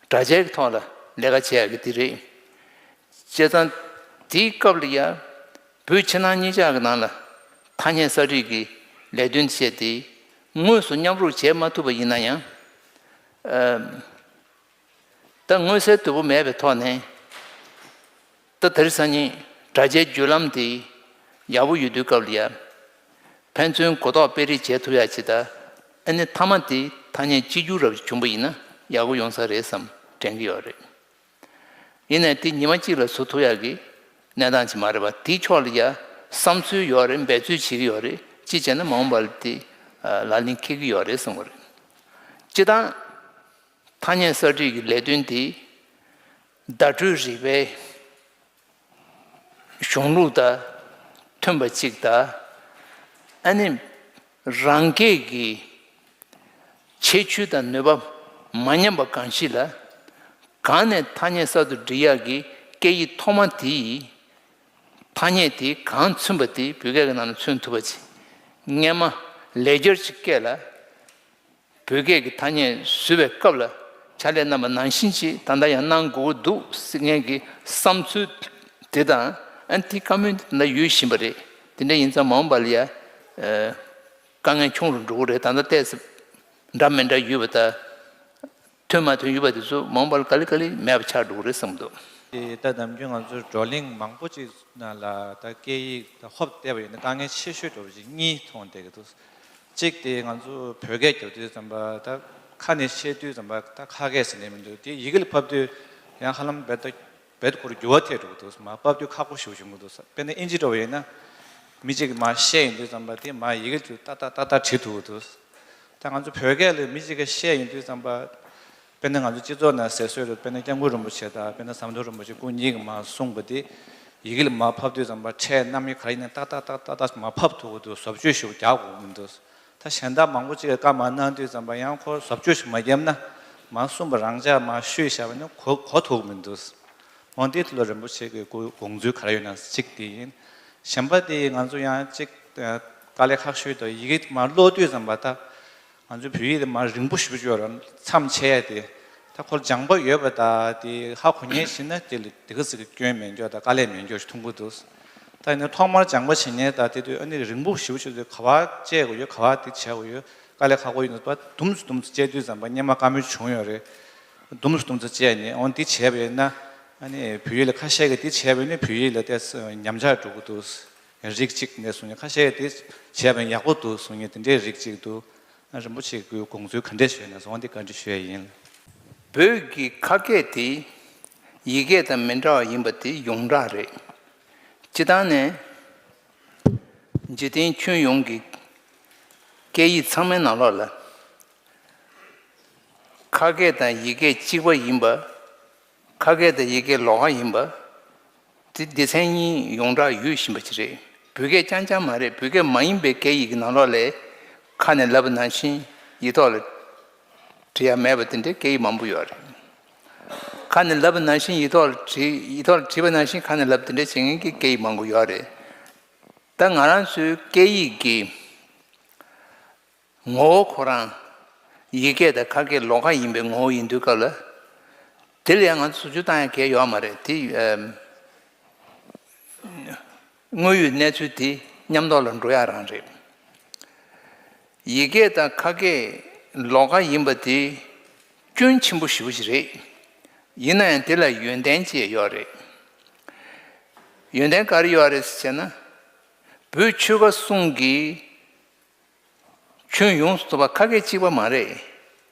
དྲ་རྒྱའི་ཐོག་ལ་ལས་ཀ་བྱེད་ཡག་གི་དེ་རེད། བྱས་ཙང་དེའི་སྐབས་ལ་ཡ་བོད་ཕྱི་ནང་གཉིས་ཆ་གི་ནང་ལ་ཐ་སྙད་གསར་བསྒྲིགས་ཀྱི་ལས་དོན་བྱས་ཏེ་དངོས་སུ་མཉམ་རུབ་བྱེད་མ་ཐུབ་པ་ཡིན་ན་ཡང་། ཨ། ད་མངོན་གསལ་དོད་པོ་མེད་པའི་ཐོག་ནས་ད་དེ་རིང་སང་ཉིན་དྲ་རྒྱའི་བརྒྱུད་ལམ་དེ་ཡག་པོ་ཡོད་དུས་སྐབས་ལ་ཡ། ཕན་ཚུན་གོ་རྟོགས་སྤེལ་རེས་བྱེད་ཐུབ་ཡ་ཅིག་དང་། ཨ་ནི་མཐའ་མ་དེ་ཐ་སྙད་གཅིག་གྱུར་རབ་བྱུང་པ་ཡིན་ན་ཡག་པོ་ཡོང་ས་རེད་བསམ་དྲན་གྱི་ཡོད་རེད། ཡིན་ནའི་དེ་ཉི་མ་གཅིག་ལ་བཟོ་ཐུབ་ཡག་གི་གནས་སྟངས་ཅིག་མ་རེད་པ། དེའི་ཕྱོགས་ལ་ཡ་བསམ་ཚུལ་ཡོད་རེད། འབད་རྩོལ་བྱེད་ཀྱི་ཡོད་རེད། གཅིག་བྱས་ན་མ་འོངས་པ་ལ་དེ་ལག་ལེན་འཁེལ་གྱི་ཡོད་རེད་བསམ་གྱི་རེད། སྤྱིར་བཏང་ཐ་སྙད་གསར་བསྒྲིགས་ཀྱི་ལས་དོན་དེ་ བརྡ་སྤྲོད་རིག་པའི་གཞུང་ལུགས་དང་མཐུན་པ་གཅིག་དང་། ཨ་ནི་རང་སྐད་ཀྱི་ཁྱད་ཆོས་དང་ནུས་པ་མ་ཉམས་པ་གང་ཞིག་ལ། གང་ནས་ཐ་སྙད་གསར་དུ་འབྲི་ཡག་གི་སྐད་ཡིག་ཐོག་མ་དེ་ཡི་ཐ་སྙད་དེ་གང་མཚོན་པ་དེ་བོད་སྐད་ཀྱི་ནང་ལ་མཚོན་ཐུབ་པ་ཅིག་སྔས་མ་ལེགས་སྦྱར་གྱི་སྐད་ལ་བོད་སྐད་ཀྱི་ཐ་སྙད་བཟོས་པའི་སྐབས་ལ་ཕྱག་ལས་གནང་བ་ནང་བཞིན་ཅིག་ད་ལྟ་ཡང་གནང་དགོས་ཀྱི་འདུག་ཟེར་མཁན་གྱི་བསམ་ཚུལ་དེ་དང་། ཨ་ནི་དེ་བཀའ་མོལ་དེ་ད་ལྟ་ཡོད་བཞིན་པ་རེད། དེ་འདྲ་ཡིན་ཙང་མ་འོངས་པ་ལ་ཡ་དཀའ་ངལ་ཆུང་རུ་འགྲོ་གི་རེད། ད་ལྟ་ཏོག་ཙམ་འདྲ་མི་འདྲ་ཡོད་པ་དང་། ཐོན་མ་ཐོན་ཡོད་པ་དེ་ཚོ་མ་འོངས་པར་ག་ལེ་ག་ལེ་མེད་པ་ཆགས་འགྲོ་གི་རེད་བསམ་འདུག་དེ་ད་ནམ་རྒྱུན་ང་ཚོ་བགྲོ་གླེང་མང་པོ་ཅིག་ནང་ལ་ད་སྐད་ཡིག་ད་ཧོབ་བལྟས་པ་ཡིན་ན་དཀའ་ངལ་ཆེ་ཤོས་འདྲ་པོ་ཅིག་གཉིས་མཐོང་བསྡད་ཀྱི་འདུག་གཅིག་དེ་ང་ཚོ་བོད་སྐད་རྒྱབ་དུས་ཙམ་པ་ད་ཁ་ནས་བཤད་དུས་ཙམ་པ་ད་ཁ་སྐད་ཟེར་ནས་མི་འདུག་དེ་ཡི་གེ་ལ་ཕབ་དུས་ཡང་ཧ་ལམ་རྦད་དེ་རྦད་དེ་ཁོ་རང་འགྱུར་བ་ཐེབས་འགྲོ་གི་འདུག་མར་ཕབ་དུས་ཁག་པོ་ཞེ་པོ་བྱུང་གི་འདུག་དཔེར་ན་ཨིན་ཇི་འདྲ་པོ་ཡིན་ན་མི་གཅིག་གིས་མར་བཤད་ཡོང་དུས་ཙམ་པ་དེ་མར་ཡི་གེ་དུ་ཏག་ཏག་ཏག་ཏག་བྲིས་ཐུབ་ཀྱི་འདུག་ད་ང་ཚོ་བོད་སྐད་ལ་མི་གཅིག་གིས་བཤད་ཡོང་དུས་ཙམ་པ། དཔེར་ན་ང་ཚོ་སྤྱི་ཚོགས་ནང་ཟེར་སྲོལ་རུ་དཔེར་ན་སྐྱབས་མགོན་རིན་པོ་ཆེ་དང་དཔེར་ན་ཟམ་གདོང་རིན་པོ་ཆེ་སྐུ་གཉིས་ཀྱིས་མར་གསུངས་པ་དེ་ཡི་གེ་ལ་མར་ཕབ་དུས་ཙམ་པ་ཕྲད་རྣམ་དབྱེ་ག་རེ་ཡིན་ན་ཏག་ཏག་ཏག་ཏག་ཏག་མར་ཕབ་ཐུབ་ཀྱི་འདུག་བཟོ་བཅོས་ཞིག་རྒྱག་དགོས་མི་འདུག་ད་གཞན་དག་མང་པོ་ཅིག་གིས་བཀའ་མར་གནང་དུས་ཙམ་པ་ཡང་ཁོ་བཟོ་བཅོས་ཞིག་མ་བརྒྱབ་ན་མར་གསུངས་པ་རང་འཇགས་མར་བཤུས་བཞག་པ་ནི་གོ་གོ་ཐུབ་མི་འདུག་འོན་ཏེ་དེ་ལ་རིན་པོ་ཆེ་གི་དགོངས་ཚུལ་ག་རེ་ཡོད་ན་གཅིག་དེ་ཡིན། གཞན་པ་དེ་ང་ཚོ་ཡང་གཅིག་དཀའ་ལས་ཁག་ཤོས་དང་ཡི་གེ་མར་ཀློག་དུས་ཙམ་པ་ད། ང་ཚོའི་བོད་ཡིག་དེ་མར་རིང་པོ་ཞེ་པོ་ཅིག་ཡོད་རེད། མཚམས་ཆད་ཡ་དེ། ད་ཁོ་ལ་སྦྱངས་པ་ཡོད་པ་དང་དེ་ཧ་གོ་མཁན་ཞིག་ན་དེ་ལ་དེ་ག་ཟིག་གི་སྐྱོན་མེད་འགྱོ་དང་དཀའ་ལས་མེད་འགྱོ་ཞིག་མཐོང་གི་འདུག་ད་ཡིན་ན་ཐོག་མར་སྦྱངས་པ་བྱེད་མཁན་དང་དེ་དུས་ཨ་ནི་རིང་པོ་ཞེ་པོ་ཅིག་དེ་ག་པར་བཅད་དགོས་ཡོད་ག་པར་དེ་བྱེད་དགོས་ཡོད་དཀའ་ལས་ཁག་པོ་ཡོད་འདུག་པ། དུམ་སུ་དུམ་སུ་བཅད་དུས་ཙམ་པ་སྔོན་མ་བཀའ་མོལ་བྱུང་ཡོད་རེད། དུམ་སུ་དུམ་སུ་བཅད་ནས་འོ་འདི་བྱས་པ་ཡིན་ན་ཨ་ནི་བོད་ཡིག་ལ་ཁ་ཤས་ཀྱིས་འདི་བྱས་པ་ཡིན་ན་བོད་ཡིག་ལ་ཏོག་ཙམ་ཉམས་ཆག་འགྲོ་གི་འདུག་རིགས་གཅིག་ནས་གསུངས་ནས་ཁ་ཤས་ཀྱིས་འདི་བྱས་པ་ཡིན་ན་ཡག་པོ་འདུག་གསུངས་ནས་དེ་འདྲའི་རིགས་གཅིག་འདུག་རིན་པོ་ཆེ་གི་དགོངས་ཚུལ་ག་འདྲས་ཞུས་ན་སོང་འདི་བཀའ་འདྲི་ཞུ་ཡ་ཡིན། བོད་ཀྱི་ཁ་སྐད་དེ་ཡི་གེ་དང་མི་འདྲ་བ་ཡིན་པ་དེ་ཡོངས་གྲགས་རེད། སྤྱིར་བཏང་ནས་འཇིག་རྟེན་ཁྱོན་ཡོངས་ཀྱི་སྐད་ཡིག་ཚང་མའི་ནང་ལོགས་ལ་ཁ་སྐད་དང་ཡི་གེ་གཅིག་པ་ཡིན་པ། ཁ་སྐད་དང་ཡི་གེ་ལོགས་ཀ་ཡིན་པ། དེ་སྡེ་ཚན་གཉིས་ཡོངས་གྲགས་ཡོད་བཞིན་པ་ཅིག་རེད། བོད་སྐད་རྐྱང་རྐྱང་མ་རེད། བོད་སྐད་མ་ཡིན་པའི་སྐད་ཡིག་གི་ནང་ལོགས་ལས་ཁ་ནས་ལབ་པ་ནང་བཞིན་ཡིག་ཐོག་ལ་བྲིས་ཡ་མེད་པ་དེ་འདྲའི་སྐད་ཡིག་མང་པོ་ཡོད་རེད། ཁ་ནས་ལབ་པ་ནང་བཞིན་ཡིག་ཐོག་ལ་བྲིས་ཡིག་ཐོག་ལ་བྲིས་པ་ནང་བཞིན་ཁ་ནས་ལབ་དེ་འདྲའི་བྱེད་མཁན་གྱི་སྐད་ཡིག་མང་པོ་ཡོད་རེད། ད་ང་རང་ཚོའི་སྐད་ཡིག་གི་ངོ་བོ་ཁོ་རང་ཡིག་སྐད་དང་ཁ་སྐད་ལོགས་ཀ་ཡིན་པའི་ངོ་བོ་ཡིན་དུས་སྐབས་ལ། དེ་ལ་ཡང་ང་ཚོ་ཟུར་ཞུགས་བཏང་ཡ་གལ་ཡོད་མ་རེད་དེ། ཨམ། དངོས་ཡོད་གནས་ཚུལ་དེ་མཉམ་ཐོག་ལ་འགྲོ་ཡ་རང་རེད། ཡིག་སྐད་དང་ཁ་སྐད་ལོགས་ཀ་ཡིན་པ་དེ་སྐྱོན་ཆེན་པོ་ཞེ་པོ་ཞིག་རེད། ཡིན་ན་ཡང་དེ་ལ་ཡོན་ཏན་ཅིག་ཡོད་རེད། ཡོན་ཏན་ག་རེ་ཡོད་རེད་ཟེར་ན། བོད་ཆོལ་ཁ་གསུམ་གྱི་ཁྱོན་ཡོངས་སུ་རྫོགས་པ་ཁ་སྐད་གཅིག་པ་མ་རེད།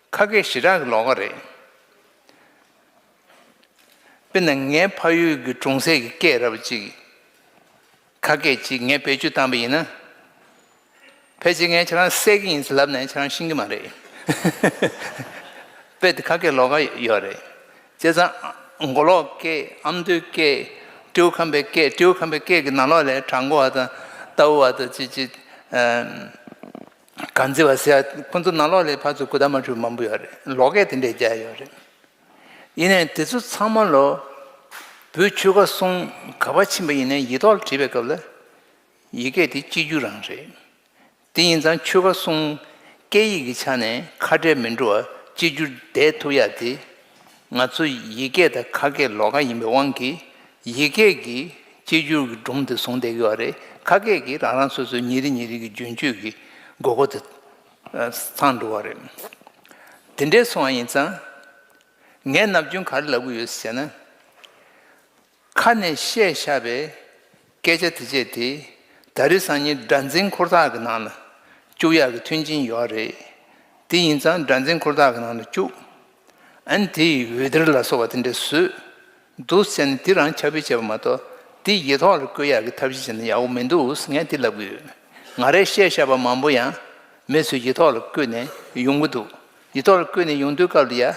ཁ་སྐད་ཞེ་དྲག་གི་ལོགས་ཀ་རེད། དཔེར་ན་ངའི་ཕ་ཡུལ་གྱི་གྲོང་གསེབ་ཀྱི་སྐད་ར་བ་གཅིག་ཁ་སྐད་གཅིག་ངས་བེད་སྤྱོད་བཏང་པ་ཡིན་ན། ཕལ་ཆེར་ངས་ཁྱེད་རང་བསད་ཀྱི་ཡིན་ཟེར་ལབ་ན་ཁྱེད་རང་ཤེས་ཀྱི་མ་རེད། དཔེ་དེ་ཁ་སྐད་ལོགས་ཀ་ཡོད་རེད། བྱས་ཙང་མགོ་ལོག་སྐད། ཨ་མདོའི་སྐད། སྤྲེའུ་ཁམས་པའི་སྐད། སྤྲེའུ་ཁམས་པའི་སྐད་ཀྱི་ནང་ལོགས་ལ་བྲག་འགོ་བ་དང་རྟའུ་བ་དང་ཅི་ཅི། ཨ། གངས་རྫི་བ་ཟེར་ཡ་ཁོ་ཚོ་ནང་ལོགས་ལ་ཕར་ཚུར་གོ་བརྡ་མ་འཕྲོད་མང་པོ་ཡོད་རེད། ལོགས་སྐད་དེ་འདྲས་རྒྱག་ཡོད་རེད། ཡིན་ནའི་དེ་ཚོ་ཚང་མ་ལོ་བོད་ཆོལ་ཁ་གསུམ་ག་པར་ཕྱིན་པ་ཡིན་ནའི་ཡིག་ཐོག་ལ་བྲིས་པའི་སྐབས་ལ་ཡི་གེ་དེ་གཅིག་གྱུར་རང་རེད། དེ་ཡིན་ཙང་ཆོལ་ཁ་གསུམ་སྐད་ཡིག་གི་ཆ་ནས་ཁ་བྲལ་མི་འགྲོ་བར་གཅིག་གྱུར་བསྡད་ཐུབ་ཡ་དེ། ང་ཚོ་ཡི་གེ་དང་ཁ་སྐད་ལོགས་ཀ་ཡིན་པའི་དབང་གིས་ཡི་གེ་གིས་གཅིག་གྱུར་གྱི་སྒྲོམ་དེ་བཟུང་བསྡད་ཀྱི་ཡོད་རེད། ཁ་སྐད་ཀྱིས་རང་རང་སོ་སོའི་ཉིན་རེ་ཉིན་རེ་གི་རྒྱུན་སྤྱོད་ཀྱི་དགོས་མཁོ་དེ་ཚང་འགྲོ་བ་རེད། དེ་འདྲའི་སོང་བ་ཡིན་ཙང་། ངས་ནམ་རྒྱུན་ག་རེ་ལབ་ཀྱི་ཡོད་ཟེར་ན། ཁ་ནས་བཤད་བཞག་པའི་སྐད་ཆ་དེ་བྱས་ཏེ་ད་རེས་སང་ཉིན་སྒྲ་འཛིན་འཁོར་ཐག་གི་ནང་ལ་བཅུག་ཡག་གི་མཐུན་རྐྱེན་ཡོད་རེད། དེ་ཡིན་ཙང་སྒྲ་འཛིན་འཁོར་ཐག་གི་ནང་ལ་བཅུག་ཨ་ནི་དེ་ཡི་འོད་སྡེར་ལ་སོགས་པ་དེ་འདྲ་བཟོས་འདུག་ཟེར་ནས་དེ་རང་ཁྱབ་སྤེལ་བྱས་པ་མ་གཏོགས་དེ་ཡིག་ཐོག་ལ་བཀོད་ཡག་གི་ཐབས་ཤེས་བྱས་ན་ཡག་པོ་མི་འདུག་ངས་དེ་ལབ་ཀྱི་ཡོད། ང་རས་བཤད་བཞག་པ་མང་པོ་ཡང་མི་ཚོས་ཡིག་ཐོག་ལ་བཀོད་ནས་ཡོང་གི་འདུག་ཡིག་ཐོག་ལ་བཀོད་ནས་ཡོང་དུས་སྐབས་ལ་ཡ།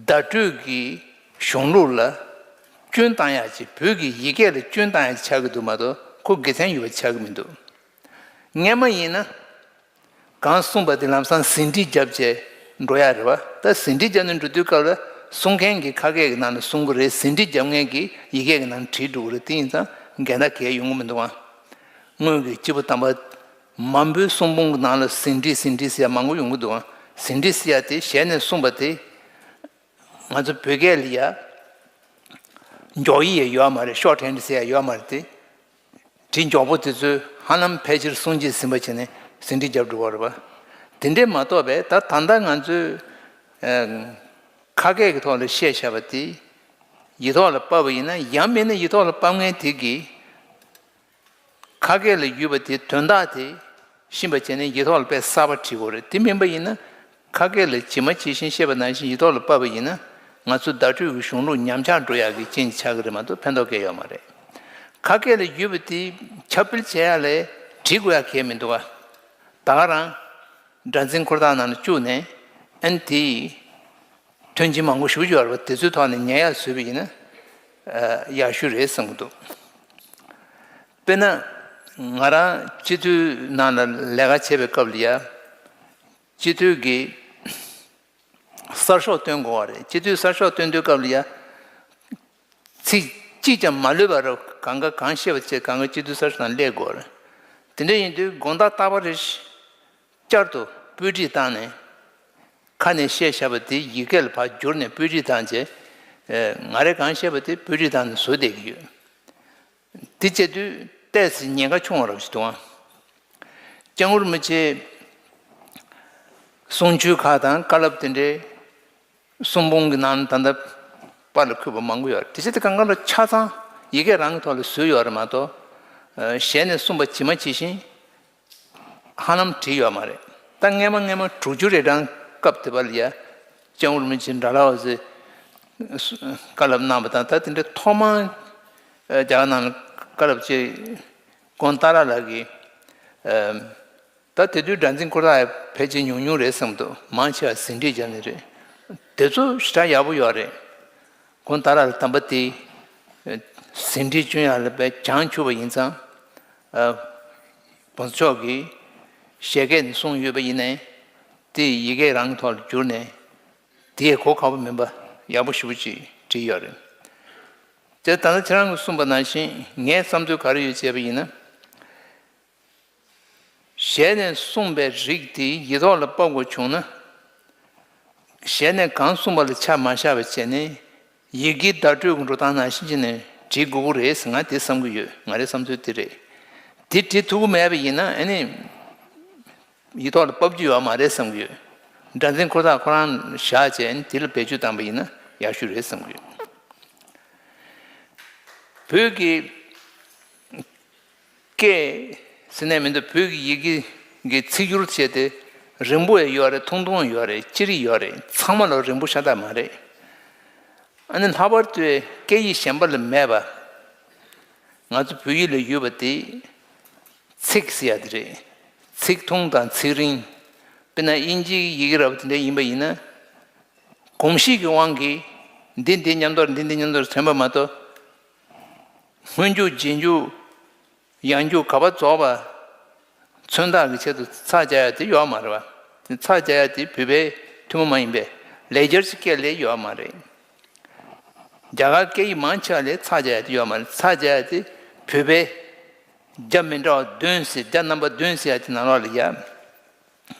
བརྡ་སྤྲོད་ཀྱི་ གཞུང་ལུགས་ལ་སྐྱོན་བཏང་ཡག་ཅིག་བོད་ཀྱི་ཡི་གེ་ལ་སྐྱོན་བཏང་ཡག་ཅིག་ཆགས་ཀྱི་འདུག་མ་གཏོགས་ཁོ་དགེ་མཚན་ཡོད་པ་ཆགས་ཀྱི་མི་འདུག་སྔན་མ་ཡིན་ན། གང་གསུངས་པ་དེ་ལམ་སང་ཟིན་བྲིས་བརྒྱབ་བྱས་འགྲོ་ཡག་རེད་བ། ད་ཟིན་བྲིས་བརྒྱབ་ནས་འགྲོ་དུས་སྐབས་ལ་གསུང་མཁན་གྱིས་ཁ་སྐད་ཀྱི་ནང་ལ་གསུང་གི་རེད། ཟིན་བྲིས་བརྒྱབ་མཁན་གྱིས་ཡི་གེ་གི་ནང་བྲིས་འགྲོ་གི་རེད། དེ་ཡིན་ཙང་འགལ་ཟླ་གང་ཡང་ཡོང་གི་མི་འདུག་ཨ། སྔོན་གྱི་སྐྱེས་བུ་དམ་པ་མང་པོའི་གསུང་འབུམ་གྱི་ནང་ལ་ཟིན་བྲིས་ཟིན་བྲིས་ཟེར་ཡག་མང་པོ་ཡོང་གི་འདུག་ཨ། ཟིན་བྲིས་ཟེར་ཡག་དེ་ཞལ་ནས་གསུངས་པ་དེ་ང་ཚོ་བོད་སྐད་ལ་ཡ་མགྱོགས་ཡིག་ཡ་ཡོད་མ་རེད། ཤོརཊ་ཧེན་ཌི་ཟེར་ཡ་ཡོད་མ་རེད་དེ། བྲིས་མགྱོགས་པོ་དེ་ཚོས་ཧ་ལམ་ཕལ་ཆེར་གསུང་བྱེད་ཟིན་པ་བྱས་ནས་ཟིན་བྲིས་བརྒྱབ་འགྲོ་བ་རེད་པ། དེ་འདྲས་མ་གཏོགས་པས་ད་ད་ལྟ་ང་ཚོས་ཨ་ཁ་སྐད་ཀྱི་ཐོག་ལ་བཤད་བཞག་པ་དེ་ཡིག་ཐོག་ལ་ཕབ་པ་ཡིན་ན། ཡང་མིན་ན་ཡིག་ཐོག་ལ་ཕབ་མཁན་དེ་གིས་ཁ་སྐད་ལ་ཡོད་པ་དེ་དོན་དག་དེ་ཤེས་པ་བྱས་ནས་ཡིག་ཐོག་ལ་དཔེ་གསར་པ་བྲིས་དགོས་རེད། དེ་མིན་པ་ཡིན་ན་ཁ་སྐད་ལ་ཇི་མ་ཇི་བཞིན་བཤད་པ་ནང་བཞིན་ཡིག་ཐོག་ལ་ཕབ་པ་ཡིན་ན་ང་ཚོ་བརྡ་སྤྲོད་ཀྱི་གཞུང་ལུགས་ཉམས་ཆག་འགྲོ་ཡག་གི་རྐྱེན་ཆགས་ཀྱི་རེད་མ་གཏོགས་ཕན་ཐོགས་གང་ཡང་ཡོད་མ་རེད། ཁ་སྐད་ལ་ཡོད་པ་དེ་ཁྱབ་སྤེལ་བྱེད་ཡག་ལ་བྲིས་དགོས་ཡག་གང་ཡང་མི་འདུག་ག་ད་ག་རང་སྒྲ་འཛིན་འཁོར་ཐག་ནང་ལ་བཅུག་ནས་ཨན་དེ་ཐོན་སྐྱེད་མང་པོ་ཞེ་པོ་ཅིག་ཡོད་རེད་པ། དེ་ཚོའི་ཐོག་ནས་ཉན་ཡག་བཟོས་པ་ཡིན་ན་ཨ་ཡག་ཤོས་རེད་བསམ་གྱི་འདུག་དཔེར་ན་ང་རང་སྤྱི་འཐུས་ནང་ལ་ལས་ཀ་བྱེད་པའི་སྐབས་ལ་ཡ་སྤྱི་འཐུས་ཀྱི་གསར་ཤོག་བཏོན་དགོས་པ་རེད། སྤྱི་འཐུས་གསར་ཤོག་བཏོན་དུས་སྐབས་ལ་ཡ་ཚིག་གཅིག་ཀྱང་མ་ལུས་པ་རུ་གང་ག་གང་བཤད་པ་བྱས་གང་ག་སྤྱི་འཐུས་གསར་ཤོག་ནང་སླེབས་དགོས་པ་རེད། དེ་འདྲ་ཡིན་དུས་དགོངས་དག་རྟག་པ་རེ་བསྐྱར་དུ་སྤུས་སྒྲིག་བཏང་ནས་ཁ་ནས་བཤད་བཞག་པ་དེ་ཡི་གེ་ལ་ཕར་བསྒྱུར་ནས་སྤུས་སྒྲིག་བཏང་རྗེས་ང་རས་གང་བཤད་པ་དེ་སྤུས་སྒྲིག་བཏང་ནས་བཟོ་བསྡད་ཀྱི་ཡོད། དེ་བྱེད་དུས་ཏོག་ཙམ་ཉེན་ཁ་ཆུང་བ་རབ་ཞིག་འདུག་ཨང་། སྐྱབས་མགོན་རིན་པོ་ཆེ་གསུང་ཆོས་ཁག་དང་བཀའ་སློབ་དེ་འདྲའི་གསུང་འབུམ་གྱི་ནང་ད་ལྟ་པར་ལ་འཁོད་པ་མང་པོ་ཡོད་རེད། དེ་ཆེད་དུ་གང་ག་ལ་ཆ་ཚང་ཡི་གེ་རང་གི་ཐོག་ལ་བཟོས་ཡོད་རེད་མ་གཏོགས་ཞལ་ནས་གསུངས་པ་ཇི་མ་ཇི་བཞིན་ཧ་ལམ་བྲིས་ཡོད་མ་རེད། ད་སྔས་མ་སྔས་མ་དྲུག་ཅུ་རེ་གྲངས་སྐབས་དེ་པར་ལ་ཡ་སྐྱབས་མགོན་རིན་པོ་ཆེ་འདྲ་ལ་བ་ཟེ་བཀའ་སློབ་གནང་བ་དང་། ད་དེ་འདྲའི་ཐོག་མར་རྒྱ་གར་ནང་ལ་བཀའ་སློབ་ཅིག་དགོངས་དག་ར་ལགས་ཀྱིས་ད་དེ་དུས་སྒྲ་འཛིན་འཁོར་ཐག་ཕལ་ཆེར་ཉུང་ཉུང་རེད་བསམ་འདུག་མང་ཆེ་བ་ཟིན་བྲིས་བརྒྱབ་ནས་རེད། དེ་ཚོ་ཞེ་དྲག་ཡག་པོ་ཡོད་རེད། དགོངས་དག་ར་ལ་དམ་པ་དེ་ཟིན་བྲིས་བསྐྱོན་ཡག་ལ་དཔེ་བྱང་ཆུབ་པ་ཡིན་ཙང་། ཨ། བང་སོ་མཆོག་གིས་ཞལ་སྐད་ནས་གསུངས་ཡོད་པ་ཡིན་ནའི་དེ་ཡི་གེ་རང་གི་ཐོག་ལ་བསྒྱུར་ནས་དེའི་གོ་ཁག་པོ་མིན་པ་ཡག་པོ་ཞེ་པོ་ཅིག་བྲིས་ཡོད་རེད། དེ་ད་ལྟ་ཁྱེད་རང་གིས་གསུངས་པ་ནང་བཞིན་ངའི་བསམ་ཚུལ་ག་རེ་ཡོད་ཅེས་པ་ཡིན་ན། ཞལ་ནས་གསུངས་པའི་རིགས་དེ་ཡིག་ཐོག་ལ་ཕབ་དགོས་བྱུང་ན། ཞལ་ནས་གང་གསུངས་པ་ལ་ཆ་མ་བཞག་པ་བྱས་ནས་ཡི་གེ་བརྡ་སྤྲོད་ཀྱི་འགྲོ་སྟངས་ནང་བཞིན་བྱས་ནས་བྲིས་དགོས་ཀྱི་རེད་ཟེར་ང་དེ་བསམ་གྱི་ཡོད། ང་རའི་བསམ་ཚུལ་དེ་རེད། དེ་བྲིས་ཐུབ་ཀྱི་མེད་པ་ཡིན་ན་ཨ་ནི་ཡིག་ཐོག་ལ་ཕབ་རྒྱུ་ཡོད་མ་རེད་བསམ་གྱི་ཡོད། སྒྲ་འཛིན་འཁོར་ཐག་ཁོ་རང་བཞག་བྱས་ཨ་ནི་དེ་ལ་བེད་སྤྱོད་བཏང་པ་ཡིན་ན་ཡག་ཤོས་རེད་བསམ་གྱི་ཡོད། བོད་ཀྱི་སྐད་ཟེར་ནས་མི་འདུག་བོད་ཀྱི་ཡི་གེ་གི་ཚིག་སྒྱུར་བྱས་ཏེ་རིང་པོ་ཡང་ཡོད་རེད། ཐུང་ཐུང་ཡོད་རེད། ཅི་རིགས་ཡོད་རེད། ཚང་མ་ལ་རིང་པོ་ཤ་སྟག་མ་རེད། ཨ་ནི་ལྷག་པར་དུ་སྐད་ཡིག་གཞན་པ་ལ་མེད་པ་ང་ཚོ་བོད་ཡིག་ལ་ཡོད་པ་དེ་ཚིག་ཟེར་ཡ་དེ་རེད། ཚིག་ཐུང་དང་ཚིག་རིང་། དཔེར་ན་དབྱིན་ཇིའི་ཡི་གེ་འདྲ་བོ་དེ་འདྲ་ཡིན་པ་ཡིན་ན། གོམས་གཤིས་ཀྱི་དབང་གིས་འདི་འདི་མཉམ་དུ་འདི་འདི་མཉམ་དུ་ཐོན་པ་མ་གཏོགས། སྔོན་འཇུག་རྗེས་འཇུག་ཡང་འཇུག་ག་པར་རྫོགས་པ་མཚོན་རྟགས་ཀྱི་ཆེད་དུ་ཚ་རྒྱག་ཡ་དེ་ཡོད་མ་རེད་པ། ཚ་རྒྱག་ཡ་དེ་བོད་པའི་ཐུན་མོང་མ་ཡིན་པའི་ལེགས་སྦྱར་གྱི་སྐད་ལས་ཡོད་མ་རེད། རྒྱ་གར་སྐད་ཡིག་མང་ཆེ་བ་ལས་ཚ་རྒྱག་ཡ་དེ་ཡོད་མ་རེད། ཚ་རྒྱག་ཡ་དེ་བོད་པའི་རྒྱ་མི་འདྲ་བ་བདུན་ཟེར། རྒྱ་རྣམ་པ་བདུན་ཟེར་ཡ་དེ་ནང་ལོགས་ལ་ཡ།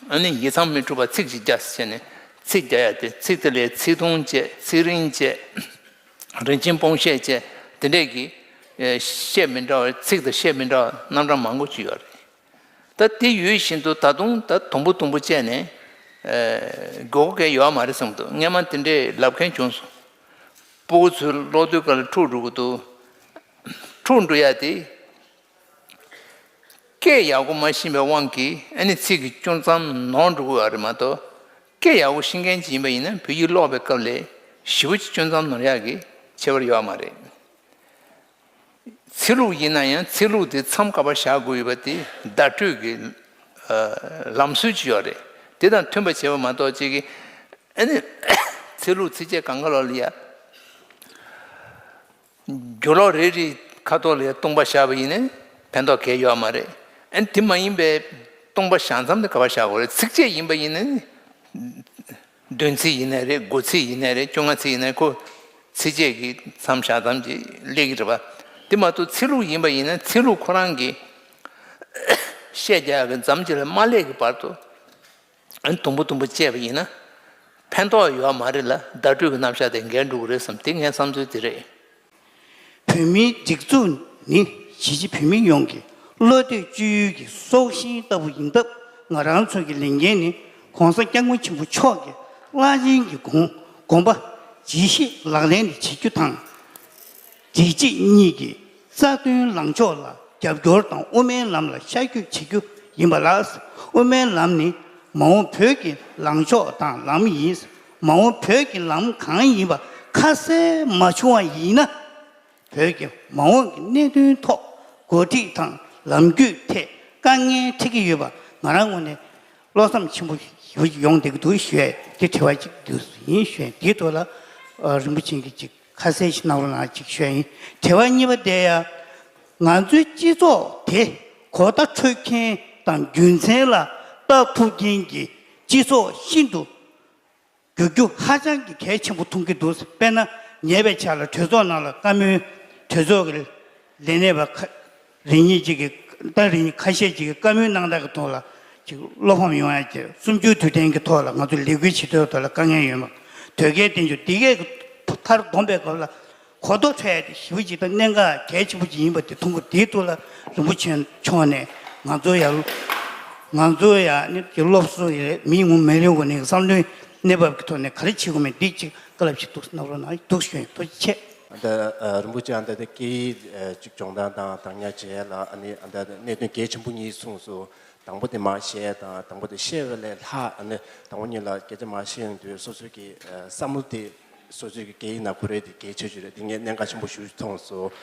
ཨ་ནི་ཡིག་ཚང་མི་འཁྲུག་པ་ཚིག་ཅིག་རྒྱག་ཟེར་བྱས་ནས་ཚིག་རྒྱག་ཡ་དེ། ཚིག་དེ་ལས་ཚིག་ཐུང་བཅས། ཚིག་རིང་བཅས། རིན་ཆེན་སྤུངས་བཤད་བཅས། དེ་འདྲས་ཀྱི་ཨེ་བཤད་མི་འདྲ་བ། ཚིག་དང་བཤད་མི་འདྲ་བ་རྣམ་གྲངས་མང་པོ་ཅིག་ཡོད་རེད། ད་དེ་ཡོད་བཞིན་དུ་ད་དུང་ད་དུམ་བུ་དུམ་བུ་བཅད་ནས་ཨེ་དགོས་མཁོ་གང་ཡང་ཡོད་མ་རེད་བསམ་འདུག་སྔན་མ་དེ་འདྲས་ལབ་མཁན་བྱུང་སོང་། སྤུ་གུ་ཚོའི་ཀློག་དུས་སྐབས་ལ་འཁྲུག་འགྲོ་གི་འདུག་འཁྲུག་འགྲོ་ཡ་དེ། སྐད་ཡག་པོ་མ་ཤེས་པའི་དབང་གིས་ཨ་ནི་ཚིག་གི་སྐྱོན་ཙམ་ནོར་འགྲོ་གི་ཡོད་རེད་མ་གཏོགས། སྐད་ཡག་པོ་ཤེས་མཁན་ཅིག་ཡིན་པ་ཡིན་ན་བོད་ཡིག་ཀློག་པའི་སྐབས་ལ་ཞེ་པོ་ཅིག་སྐྱོན་ཙམ་ནོར་ཡག་གི་ཁྱད་པར་ཡོད་མ་རེད། ཚིག་ལྷུག་ཡིན་ན་ཡང་ཚིག་ལྷུག་དེ་མཚམས་ག་པར་བཞག་དགོས་ཡོད་པ་དེ་བརྡ་སྤྲོད་ཀྱི་ཨ་ལམ་སྲོལ་ཅིག་ཡོད་རེད། དེ་དང་མཐུན་པ་བྱེད་པ་མ་གཏོགས་ཅིག་གིས་ཨ་ནི་ཚིག་ལྷུག་ཚིགས་བཅད་གང་ག་ལོག་ལ་ཡ། དུག་ལོག་རེ་རེའི་ཁ་ཐོག་ལ་སྟོང་པ་བཞག་པ་ཡིན་ན་ཕན་ཐོགས་གང་ཡང་ཡོད་མ་རེད། ཨ་ནི་དེ་མ་ཡིན་པའི་སྟོང་པ་བཞག་མཚམས་དེ་ག་པར་བཞག་དགོས་རེད། ཚིགས་བཅད་ཡིན་པ་ཡིན་ན། བདུན་ཚིགས་ཡིན་ནའི་རེད། དགུ་ཚིགས་ཡིན་ནའི་རེད། བཅོ་ལྔ་ཚིགས་ཡིན་ནའི་ཁོ་ཚིགས་བཅད་ཀྱི་མཚམས་བཞག་མཚམས་ཀྱི་སླེབས་ཀྱི་རེད་པ། དེ་མ་གཏོགས་ཚིག་ལྷུག་ཡིན་པ་ཡིན་ན་ཚིག་ལྷུག་ཁོ་རང་གི་བཤད་རྒྱག་གི་མཚམས་ཀྱི་ལ་མ་སླེབས་ཀྱི་བར་དུ་དུམ་བུ་དུམ་བུ་བཅད་པ་ཡིན་ན་ཕན་ཐོགས་ཡོད་མ་རེད་ལ། བརྡ་སྤྲོད་ཀྱི་རྣམ་གཞག་དེ་འགལ་འགྲོ་གི་རེད་བསམ། དེ་ངའི་བསམ་ཚུལ་དེ་རེད། བོད་མིའི་སྒྲིག་འཛུགས་ནི་གཞིས་བྱེས་བོད་མི་ཡོངས་ཀྱི་བློ་གཏད་བཅོལ་ཡུལ་གྱི་སྲོག་ཤིང་ལྟ་བུ་ཡིན་སྟབས། ང་རང་ཚོ་གི་ལས་འགན་ནི་༸གོང་ས་༸སྐྱབས་མགོན་ཆེན་པོ་མཆོག་གི་རླབས་ཆེན་གྱི་དགོངས་དགོངས་པ་ཇི་བཞིན་ལག་ལེན་བྱེད་རྒྱུ་དང་། སྒྲིག་གཅིག་གཉིས་ཀྱི་རྩ་དོན་ལངས་ཕྱོགས་ལ་རྒྱབ་སྐྱོར་དང་དབུ་མའི་ལམ་ལ་ཤར་སྐྱོད་བྱེད་རྒྱུ་ཡིན་པ་ལགས། དབུ་མའི་ལམ་ནི་མ་འོངས་བོད་ཀྱི་ལངས་ཕྱོགས་དང་ལམ་ཡིན། མ་འོངས་བོད་ཀྱི་ལམ་གང་ཡིན་པ་ཁ་གསལ་མ་བྱུང་བ་ཡིན་ན། བོད་ཀྱི་མ་འོངས་ཀྱི་གནད་དོན་ཐོག་འགོ་ཁྲིད་དང་ལམ་བརྒྱུད་ཐད་དཀའ་ངལ་འཕྲད་ཀྱི་ཡོད་པ་ང་རང་ངོས་ནས་བློ་འཚབ་ཆེན་པོ་ཞིག་ཡོང་བསྡད་ཀྱི་འདུག་ཞུ་ཡས་དེ་དྲི་བ་གཅིག་འདུག་ཡིན་ཞུ་ཡས། དེའི་ཐོག་ལ་ཨ་རིན་པོ་ཆེ་གིས་ཅིག་ཁ་གསལ་ཞིག་གནང་རོགས་གནང་ཅིག་ཞུ་ཡས་ཡིན། དྲི་བ་གཉིས་པ་དེ་ཡང་ང་ཚོའི་སྤྱི་ཚོགས་དེ་གོ་བརྡ་འཕྲོད་མཁན་དང་རྒྱུ་མཚན་ལ་ལྟ་ཐུབ་མཁན་གྱི་སྤྱི་ཚོགས་ཤིན་ཏུ་འགྱུར་རྒྱུ་ཧ་ཅང་གི་གལ་ཆེན་པོ་མཐོང་གི་འདུག་དཔེར་ན་ཉེ་བའི་ཆར་ལ་གྲོས་ཚོགས་ནང་ལ་བཀའ་མོལ་གྲོས་ཚོགས་ཀྱི་ལས་སྣེ་པ་ཁ་རེ་གཉིས་ཅིག་གིས་ད་རེ་གཉིས་ཁ་ཤས་ཅིག་གིས་བཀའ་མོལ་གནང་སྟངས་ཀྱི་ཐོག་ལ་ཅིག་བློ་ཕམ་ཡོང་ཡ་ཅིག་གསུམ་བཅུའི་དུས་དྲན་གྱི་ཐོག་ལ་ང་ཚོ་ལས་འགུལ་བྱེད་དུས་ཐོག་ལ་དཀའ་ངལ་ཡོད་མ་དོལ་རྒྱལ་བསྟན་འགྱུར་འདི་གས་ཀྱི་མཐར་སྡོམ་པའི་སྐབས་ལ། གོ་རྟོགས་འཕྲོད་ཡ་དེ་ཞེ་པོ་ཅིག་དང་གནད་འགག་གལ་ཆེན་པོ་ཅིག་ཡིན་པ་དེ་མཐོང་གི་འདུག་དེའི་ཐོག་ལ་རིན་པོ་ཆེ་མཆོག་ནས་ང་ཚོ་ཡང་ང་ཚོ་ཡང་ནི་ཀྱི་སློབ་གསོ་ཡི་མི་ངོ་མ་ལེན་གོ་ནས་བསམ་བློའི་གནས་བབ་ཀྱི་ཐོག་ནས་ག་རེ་བྱེད་དགོས་མིན་འདི་ཅིག་བཀའ་སློབ་ཅིག་འདུག་གནང་རོགས་གནང་འདུག་ཞུ་ཡིན། ཐུགས་རྗེ་ཆེ། ད་རིན་པོ་ཆེ་ཨ་ད་ད་སྐད་ཡིག་ཅིག་སྦྱོང་སྟངས་དང་དང་ཉ་བྱས་ལ་ཨ་ནི་ཨ་ད་གནད་དོན་གལ་ཆེན་པོ་གཉིས་གསུངས་སོང་། དང་པོ་དེ་མར་བཤད་དང་དང་པོ་དེ་བཤད་པ་ལས་ལྷག་ཨ་ནི་དང་པོ་ཉིད་ལ་སྐད་ཆ་མར་བཤད་ཡོང་དུས་སོ་སོའི་གི་བསམ་བློ་དེ་སོ་སོའི་གི་སྐད་ཡིག་ནང་བཀོད་རེས་དེ་གལ་ཆེ་ཤོས་རེད། དེ་ངས་གནད་འགག་ཆེན་པོ་ཞིག་མཐོང་སོང་།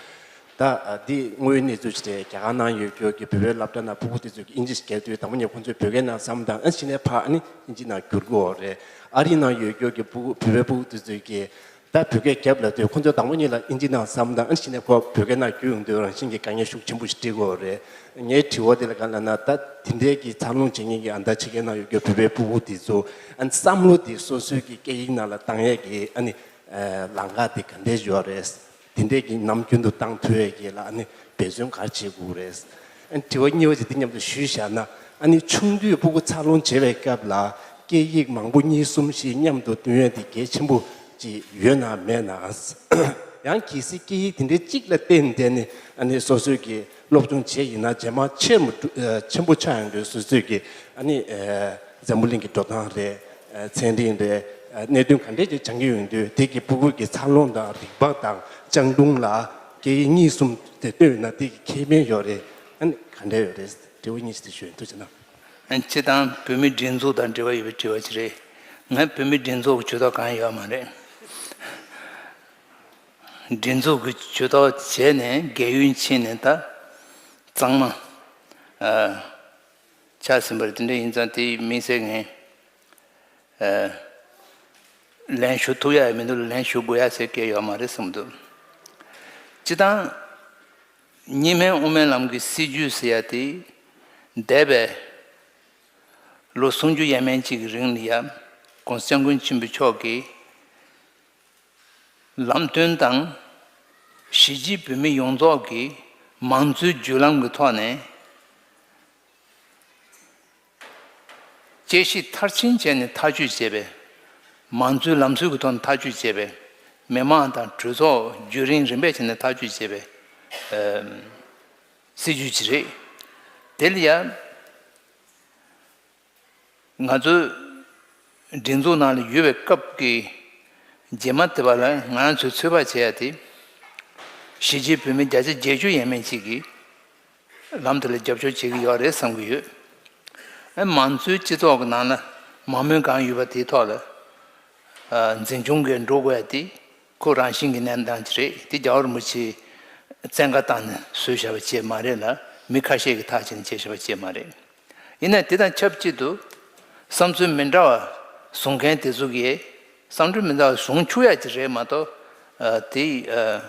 ད་འདི་དངོས་ཡོད་གནས་ཚུལ་ཞིག་རེད། རྒྱ་གར་ནང་ཡོད་རྒྱུ་གི་བོད་པའི་སློབ་གྲྭ་ནང་ཕྲུ་གུ་དེ་ཚོས་གི་ཨིན་ཇི་ཞིག་རྒྱབ་དུས་དང་པོ་ཉིད་ཁོང་ཚོས་བོད་སྐད་ནང་བསམ་དང་ཨ་ཕྱི་ནས་ཕར་ཨ་ནི་ཨིན་ཇི་ནང་བསྒྱུར་དགོས་རེད། ཨ་རི་ནང་ཡོད་རྒྱུ་གི་ཕྲུ་གུ་བོད་པའི་ཕྲུ་གུ་དེ་ཚོས་གི་ད་བོད་སྐད་རྒྱབ་ལབ་དུས་ཁོང་ཚོ་དང་པོ་ཉིད་ལ་ཨིན་ཇི་ནང་བསམ་དང་ཨ་ཕྱི་ནས་ཁོ་བོད་སྐད་ནང་བསྒྱུར་ཡོང་དུས་རང་བཞིན་གྱི་དཀའ་ངལ་ཤུགས་ཆེན་པོ་ཞིག་འཕྲད་ཀྱི་ཡོད་རེད། ངའི་དྲི་བ་དེ་ལ་ག་ལབ་ན་ད་དེ་འདྲའི་གི་འཚར་ལོངས་བྱེད་མཁན་གྱི་ཨ་ད་ཕྱི་རྒྱལ་ནང་ཡོད་རྒྱུ་བོད་པའི་ཕྲུ་གུ་དེ་ཚོ་ཨ་བསམ་བློ་དེ་སོ་སོའི་གི་སྐད་ཡིག་ནང་ལ་བཏང་ཡས་ཀྱི་ཨ་ནི་ལམ་ཁ་དེ་ག་འདྲས་ཡོད་རེད། དེ་འདྲས་ཀྱི་ནམ་རྒྱུན་དུ་བཏང་ཐུབ་ཡས་ཀྱི་ལ་ཨ་ནི་འབད་བརྩོན་ག་རེ་བྱེད་དགོས་རེད། ཨ་ནི་དྲི་བ་གཉིས་པ་དེ་འདི་མཉམ་དུ་ཞུས་བཞག་ན་ཨ་ནི་ཆུང་དུས་ཕྲུ་གུ་འཚར་ལོངས་བྱེད་པའི་སྐབས་ལ་སྐད་ཡིག་མང་པོ་གཉིས་གསུམ་ཞིག་མཉམ་དུ་བཏོན་ཡས་དེ་གལ་ཆེན་པོ་ཅིག་ཡོད་ན་མེད་ན། ཡང་གལ་སྲིད་སྐད་ཡིག་དེ་འདྲའི་གཅིག་ལ་བརྟེན་བསྡད་ནས་ཨ་ནི་སོ་སོའི་གི་སློབ་སྦྱོང་བྱས་ཡིན་ན་རྗེས་མ་ཆེ་མོ་ཆེན་པོ་ཆགས་ཡོང་དུས་སོ་སོའི་གི་ཨ་ནི་འཛམ་བུ་གླིང་གི་འགྲོ་སྟངས་རེད། ཚན་རིག་རེད། གནད་དོན་ག་འདྲས་ཅིག་སྦྱང་གི་ཡོང་དུས་དེ་གི་ཕྲུ་གུ་གི་འཚར་ལོངས་དང་རིག་པ་དང་སྤྱང་གྲུང་ལ་སྐད་ཡིག་གཉིས་གསུམ་དེ་བཏོན་ཡོད་ན་དེ་གི་ཁེ་ཕན་ཡོད་རེད། ཨ་ནི་ག་འདྲས་ཡོད་རེད། དྲི་བ་གཉིས་ཤིག་དེ་ཞུ་ཡིན། ཐུགས་རྗེ་གནང་། སྤྱིར་བཏང་བོད་མིའི་སྒྲིག་འཛུགས་དང་འབྲེལ་བ་ཡོད་པའི་དྲི་བ་ཅིག་རེད། ང་བོད་མིའི་སྒྲིག་འཛུགས་ཀྱི་ཇུས་གཏོགས་གང་ཡང་ཡོད་མ་རེད། སྒྲིག་འཛུགས་ཀྱི་ཇུས་གཏོགས་བྱས་ནས་རྒས་ཡོལ་ཕྱིན་ནས་ད་གཙང་མ་ཨ་ཆགས་ཟིན་པ་རེད། དེ་འདྲ་ཡིན་ཙང་དེ་དམིགས་བསལ་ངས་ཨ་ལན་ཞུ་ཐུབ་ཡ་ཡང་མི་འདུག་ལན་ཞུ་དགོས་ཡ་ཟེར་སྐད་ཡོད་མ་རེད་བསམ་འདུག་སྤྱིར་བཏང་གཉིས་སྨན་དབུ་མའི་ལམ་གྱི་སྲིད་ཇུས་ཟེར་ཡ་དེ་འདས་པའི་ལོ་སུམ་ཅུ་ཡས་མས་གཅིག་གི་རིང་ལ་ཡ་༸གོང་ས་༸སྐྱབས་མགོན་ཆེན་པོ་མཆོག་གིས་ལམ་སྟོན་དང་གཞིས་བྱེས་བོད་མི་ཡོངས་རྫོགས་ཀྱི་མང་གཙོའི་བརྒྱུད་ལམ་གྱི་ཐོག་ནས་དཔྱད་ཞིབ་མཐར་ཕྱིན་བྱས་ནས་ཐག་གཅོད་བྱས་པའི་མང་གཙོའི་ལམ་སྲོལ་གྱི་ཐོག་ནས་ཐག་གཅོད་བྱས་པའི་མི་མང་དང་གྲོས་ཚོགས་བརྒྱུད་རིམ་རིམ་པས་བྱས་ནས་ཐག་གཅོད་བྱས་པའི་ཨ་སྲིད་ཇུས་ཅིག་རེད། དེ་ལ་ཡང་ང་ཚོའི་སྒྲིག་འཛུགས་ནང་ལ་ཡོད་པའི་སྐབས་ཀྱི་རྗེས་མ་དེ་བ་ལ་ང་རང་ཚོས་ཚོད་དཔག་བྱས་ཡ་དེ་གཞིས་བྱེས་བོད་མི་བརྒྱ་ཆ་བརྒྱད་ཅུ་ཡས་མས་གཅིག་གིས་ལམ་དེ་ལ་རྒྱབ་སྐྱོར་བྱེད་ཀྱི་ཡོད་རེད་བསམ་གྱི་ཡོད། ཨ་མང་གཙོའི་སྤྱི་ཚོགས་ཀྱི་ནང་ལ་མང་མོས་གང་ཡོད་པ་དེའི་ཐོག་ལ་ཨ་འཛིན་སྐྱོང་གིས་འགྲོ་དགོས་ཡ་དེ་ཁོ་རང་བཞིན་གྱི་གནས་སྟངས་ཅིག་རེད། དེ་རྒྱལ་བ་རིན་པོ་ཆེས་བཙན་བཀའ་བཏང་ནས་བཟོས་བཞག་པ་ཅིག་མ་རེད་ལ། མི་ཁ་ཤས་ཀྱིས་ཐག་བཅད་ནས་བྱས་བཞག་པ་ཅིག་མ་རེད། ཡིན་ན་དེ་དང་ཆབས་ཅིག་ཏུ་བསམ་ཚུལ་མི་འདྲ་བ་བཟུང་མཁན་དེ་ཚོ་གིས་བསམ་ཚུལ་མི་འདྲ་བ་བཟུང་ཆོག་ཡ་ཅིག་རེད་མ་གཏོགས་ཨ་དེ་ཨ་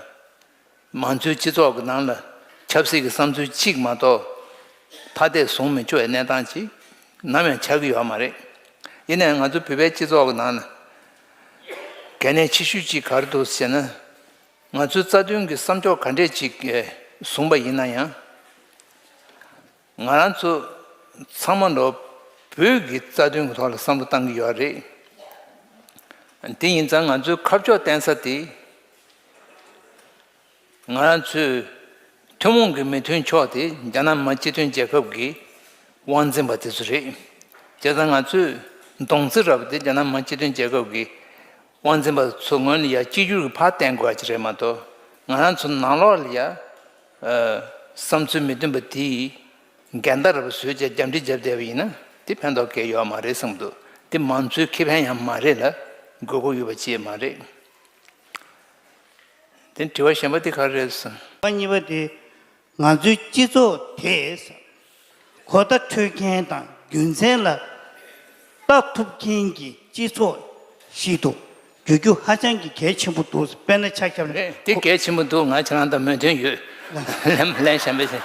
མང་གཙོའི་སྤྱི་ཚོགས་ཀྱི་ནང་ལ་ཆབ་སྲིད་ཀྱི་བསམ་ཚུལ་གཅིག་མ་གཏོགས་ཐ་དད་བཟུང་མི་ཆོག་པའི་གནས་སྟངས་ཅིག་ནམ་ཡང་ཆགས་ཀྱི་ཡོད་མ་རེད། ཡིན་ནའང་ང་ཚོ་བོད་པའི་སྤྱི་ཚོགས་ཀྱི་ནང་ལ་གལ་གནད་ཆེ་ཤོས་གཅིག་ག་རེ་འདུག་ཟེར་ན། ང་ཚོའི་རྩ་དོན་གྱི་བསམ་ཕྱོགས་ག་འདྲས་ཅིག་བཟུང་པ་ཡིན་ན་ཡང་། ང་རང་ཚོ་ཚང་མ་ལོ་བོད་ཀྱི་རྩ་དོན་གྱི་ཐོག་ལ་བསམ་བློ་བཏང་གི་ཡོད་རེད། དེ་ཡིན་ཙང་ང་ཚོའི་ཁ་ཕྱོགས་བསྟན་ས་དེ། ང་རང་ཚོའི་ཐུན་མོང་གི་མི་མཐུན་ཕྱོགས་དེ་རྒྱ་ནག་མི་དམངས་སྤྱི་མཐུན་རྒྱལ་ཁབ་ཀྱི་དབང་འཛིན་པ་དེ་ཚོ་རེད། བྱས་ཙང་ང་ཚོས་གདོང་རྩེ་ར་བ་དེ་རྒྱ་ནག་མི་དམངས་སྤྱི་མཐུན་རྒྱལ་ཁབ་ཀྱི་དབང་འཛིན་པ་ཚོ་ངོས་ནས་ཡ་གཅིག་གྱུར་གྱི་ཕར་བསྟན་དགོས་ཀྱི་རེད་མ་གཏོགས། ང་རང་ཚོ་ནང་ལོགས་ལ་ཡ་བསམ་ཚུལ་མི་མཐུན་པ་དེ་ཡི་འགལ་ཟླ་ར་བ་བཟོས་བྱས་རྒྱབ་འདྲེ་བརྒྱབ་བསྡད་པ་ཡིན་ན་དེ་ཕན་ཐོགས་གང་ཡང་ཡོད་མ་རེད་བསམ་འདུག་དེ་མང་གཙོའི་ཁེ་ཕན་ཡང་མ་རེད་ལ་དགོས་མཁོ་ཡོད་པ་ཅིག་མ་རེད། དེ་དྲི་བ་གཞན་པ་དེ་ག་རེ་རེད་ཟེར། པ་གཉིས་པ་དེ། ང་ཚོའི་སྤྱི་ཚོགས་དེས་གོ་བརྡ་འཕྲོད་མཁན་དང་རྒྱུ་མཚན་ལ་ལྟ་ཐུབ་མཁན་གྱི་སྤྱི་ཚོགས་ཤིག་ཏུ་འགྱུར་རྒྱུ་ཧ་ཅང་གི་གལ་ཆེན་པོ་འདུག་དཔེར་ན་ཆ་བཞག་ན། རེད། དེ་གལ་ཆེན་པོ་འདུག་ང་ཁྱེད་རང་དང་མོས་མཐུན་ཡོད། ལན་ལན་གཞན་པ་ཞིག་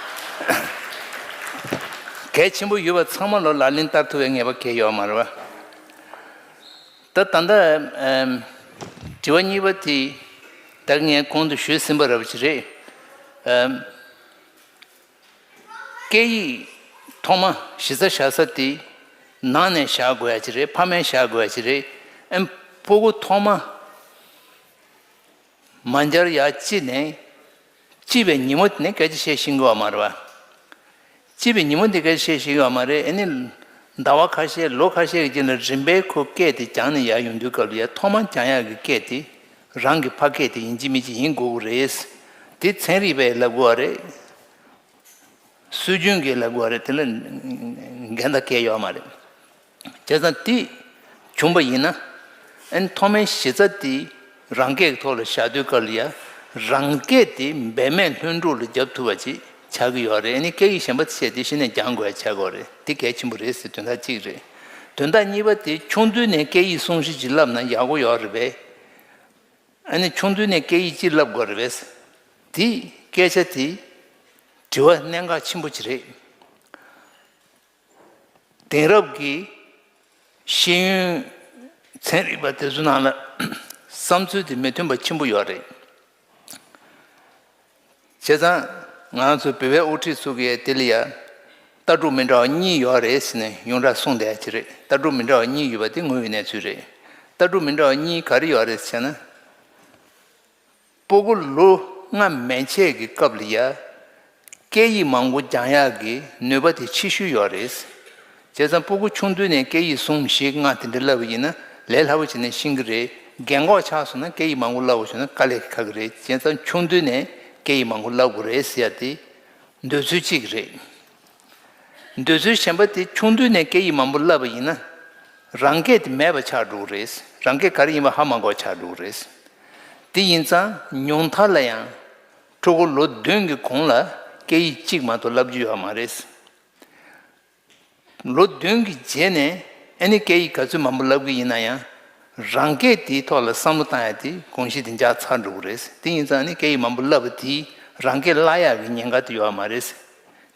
གལ་ཆེན་པོ་ཡོད་པ་ཚང་མ་ལོ་ལག་ལེན་བསྟར་ཐུབ་པའི་ངེས་པ་གང་ཡང་ཡོད་མ་རེད་བ། ད་ད་ལྟ་ཨམ། དྲི་བ་གཉིས་པ་དེ་ད་ངས་གོང་དུ་ཞུས་ཟིན་པ་ར་བ་ཅིག་རེད། ཨམ། སྐད་ཡིག་ཐོག་མ་གཞི་རྩ་བཞག་ས་དེ་ནང་ནས་བཞག་དགོས་ཡ་ཅིག་རེད། ཕ་མས་བཞག་དགོས་ཡ་ཅིག་རེད། ཨམ། སྤུ་གུ་ཐོག་མ་མ་འབྱར་ཡ་སྐྱེས་ནས་སྐྱེས་པའི་ཉིན་མོ་དེ་ནས་སྐད་ཆ་བཤད་ཤེས་ཀྱི་ཡོད་མ་རེད་བ། སྐྱེས་པའི་ཉིན་མོ་འདི་སྐད་ཆ་བཤད་ཤེས་ཀྱི་ཡོད་མ་རེད། ཨ་ནི་ཟླ་བ་ཁ་ཤས་ལོ་ཁ་ཤས་ཀྱི་རྗེས་ལ་རིམ་པས་ཁོ་སྐད་དེ་སྦྱངས་ནས་ཡར་ཡོང་དུས་སྐབས་ལ་ཡ་ཐོག་མར་སྦྱང་ཡག་གི་སྐད་དེ་རང་གི་ཕ་སྐད་དེ་ཡིན་གཅིག་མིན་གཅིག་ཡིན་དགོས་ཀྱི་རེད། དེ་ཚན་རིག་པས་ལབ་དགོས་པ་རེད། སྲོལ་རྒྱུན་གྱིས་ལབ་དགོས་པ་རེད། དེ་ལ་འགལ་ཟླ་གང་ཡང་ཡོད་མ་རེད། བྱས་ཙང་དེ་བྱུང་པ་ཡིན་ན། ཨ་ནི་ཐོག་མའི་གཞི་རྩ་དེ་རང་སྐད་ཀྱི་ཐོག་ལ་བཞག་དུས་སྐབས་ལ་ཡ། རང་སྐད་དེ་འབད་མེད་ལྷུན་གྲུབ་ལ་རྒྱབ་ཐུབ་པ་ཅིག་ཆགས་ཀྱི་ཡོད་རེད། ཨ་ནི་སྐད་ཡིག་གཞན་པ་བྱས་ཏེ་གཞི་ནས་སྦྱང་དགོས་ཡ་ཆགས་ཀྱི་ཡོད་རེད། དེ་གལ་ཆེན་པོ་རེད་ཟེར་དོན་དག་གཅིག་རེད། དོན་དག་གཉིས་པ་དེ་ཆུང་དུས་ནས་སྐད་ཡིག་སྲུང་བརྩི་ཅིག་བསླབ་ན་ཡག་པོ་ཡོད་རེད་པས། ཨ་ནི་ཆུང་དུས་ནས་སྐད་ཡིག་ཅིག་བསླབ་དགོས་རེད་པས། དེ་སྐད་ཆ་དེ་དྲི་བ་གནད་འགག་ཆེན་པོ་ཅིག་རེད། དེང་རབས་ཀྱི་ཤེས་ཡོན་ཚན་རིག་པ་དེ་ཚོ་ནང་ལ་བསམ་ཚུལ་དེ་མི་མཐུན་པ་ཆེན་པོ་ཡོད་རེད། བྱས་ཙང་ང་ཚོ་བོད་པའི་དབུ་ཁྲིད་ཚོ་གིས་དེ་ལ་ཡ་ལྟ་གྲུབ་མི་འདྲ་བ་གཉིས་ཡོད་རེད་ཟེར་ནས་ཡོངས་གྲགས་གསུངས་བསྡད་ཀྱི་རེད། ལྟ་གྲུབ་མི་འདྲ་བ་གཉིས་ཡོད་པ་དེ་དངོས་ཡོད་གནས་ཚུལ་རེད། ལྟ་གྲུབ་མི་འདྲ་བ་གཉིས་ག་རེ་ཡོད་རེད་ཟེར་ན། སྤུ་གུ་ལོ་ལྔ་མན་ཆད་ཀྱི་སྐབས་ལ་ཡ། སྐད་ཡིག་མང་པོ་སྦྱང་ཡག་གི་ནུས་པ་དེ་ཆེ་ཤོས་ཡོད་རེད། བྱས་ཙང་སྤུ་གུ་ཆུང་དུས་ནས་སྐད་ཡིག་གསུམ་བཞི་ལྔ་དེ་འདྲ་བསླབ་པ་ཡིན་ན་ལས་སླ་པོ་བྱས་ནས་ཤེས་ཀྱི་རེད། རྒན་གོག་ཆགས་སོང་ན་སྐད་ཡིག་མང་པོ་བསླབ་པ་བྱུང་ན་དཀའ་ལས་ཁག་གི་རེད། བྱས་ཙང་ཆུང་དུས་ནས་སྐད་ཡིག་མང་པོ་བསླབ་དགོས་རེད་ཟེར་ཡ་དེ་འདོད་ཚུལ་གཅིག་རེད། འདོད་ཚུལ་གཞན་པ་དེ་ཆུང་དུས་ནས་སྐད་ཡིག་མང་པོ་བསླབ་པ་ཡིན་ན། རང་སྐད་དེ་མེད་པ་ཆགས་འགྲོ་གི་རེད། རང་སྐད་ག་རེ་ཡིན་པ་ཧ་མ་གོ་ཆགས་འགྲོ་གི་རེད། དེ་ཡིན་ཙང་ཉུང་མཐའ་ལ་ཡང་ཕྲུ་གུ་ལོ་བདུན་གྱི་གོང་ལ་སྐད་ཡིག་གཅིག་མ་གཏོགས་བསླབ་རྒྱུ་ཡོད་མ་རེད། ལོ་བདུན་གྱི་རྗེས་ནས་ཨ་ནི་སྐད་ཡིག་ག་ཚོད་མང་པོ་བསླབ་ཀྱི་ཡིན་ན་ཡང་། རང་སྐད་དེའི་ཐོག་ལ་བསམ་བློ་བཏང་ཡ་དེ་གོམས་གཤིས་དེ་འཇགས་ཚར་འགྲོ་གི་རེད། དེ་ཡིན་ཙང་ཨ་ནི་སྐད་ཡིག་མང་པོ་བསླབ་པ་དེས་རང་སྐད་བརླག་ཡག་གི་ཉེན་ཁ་དེ་ཡོད་མ་རེད།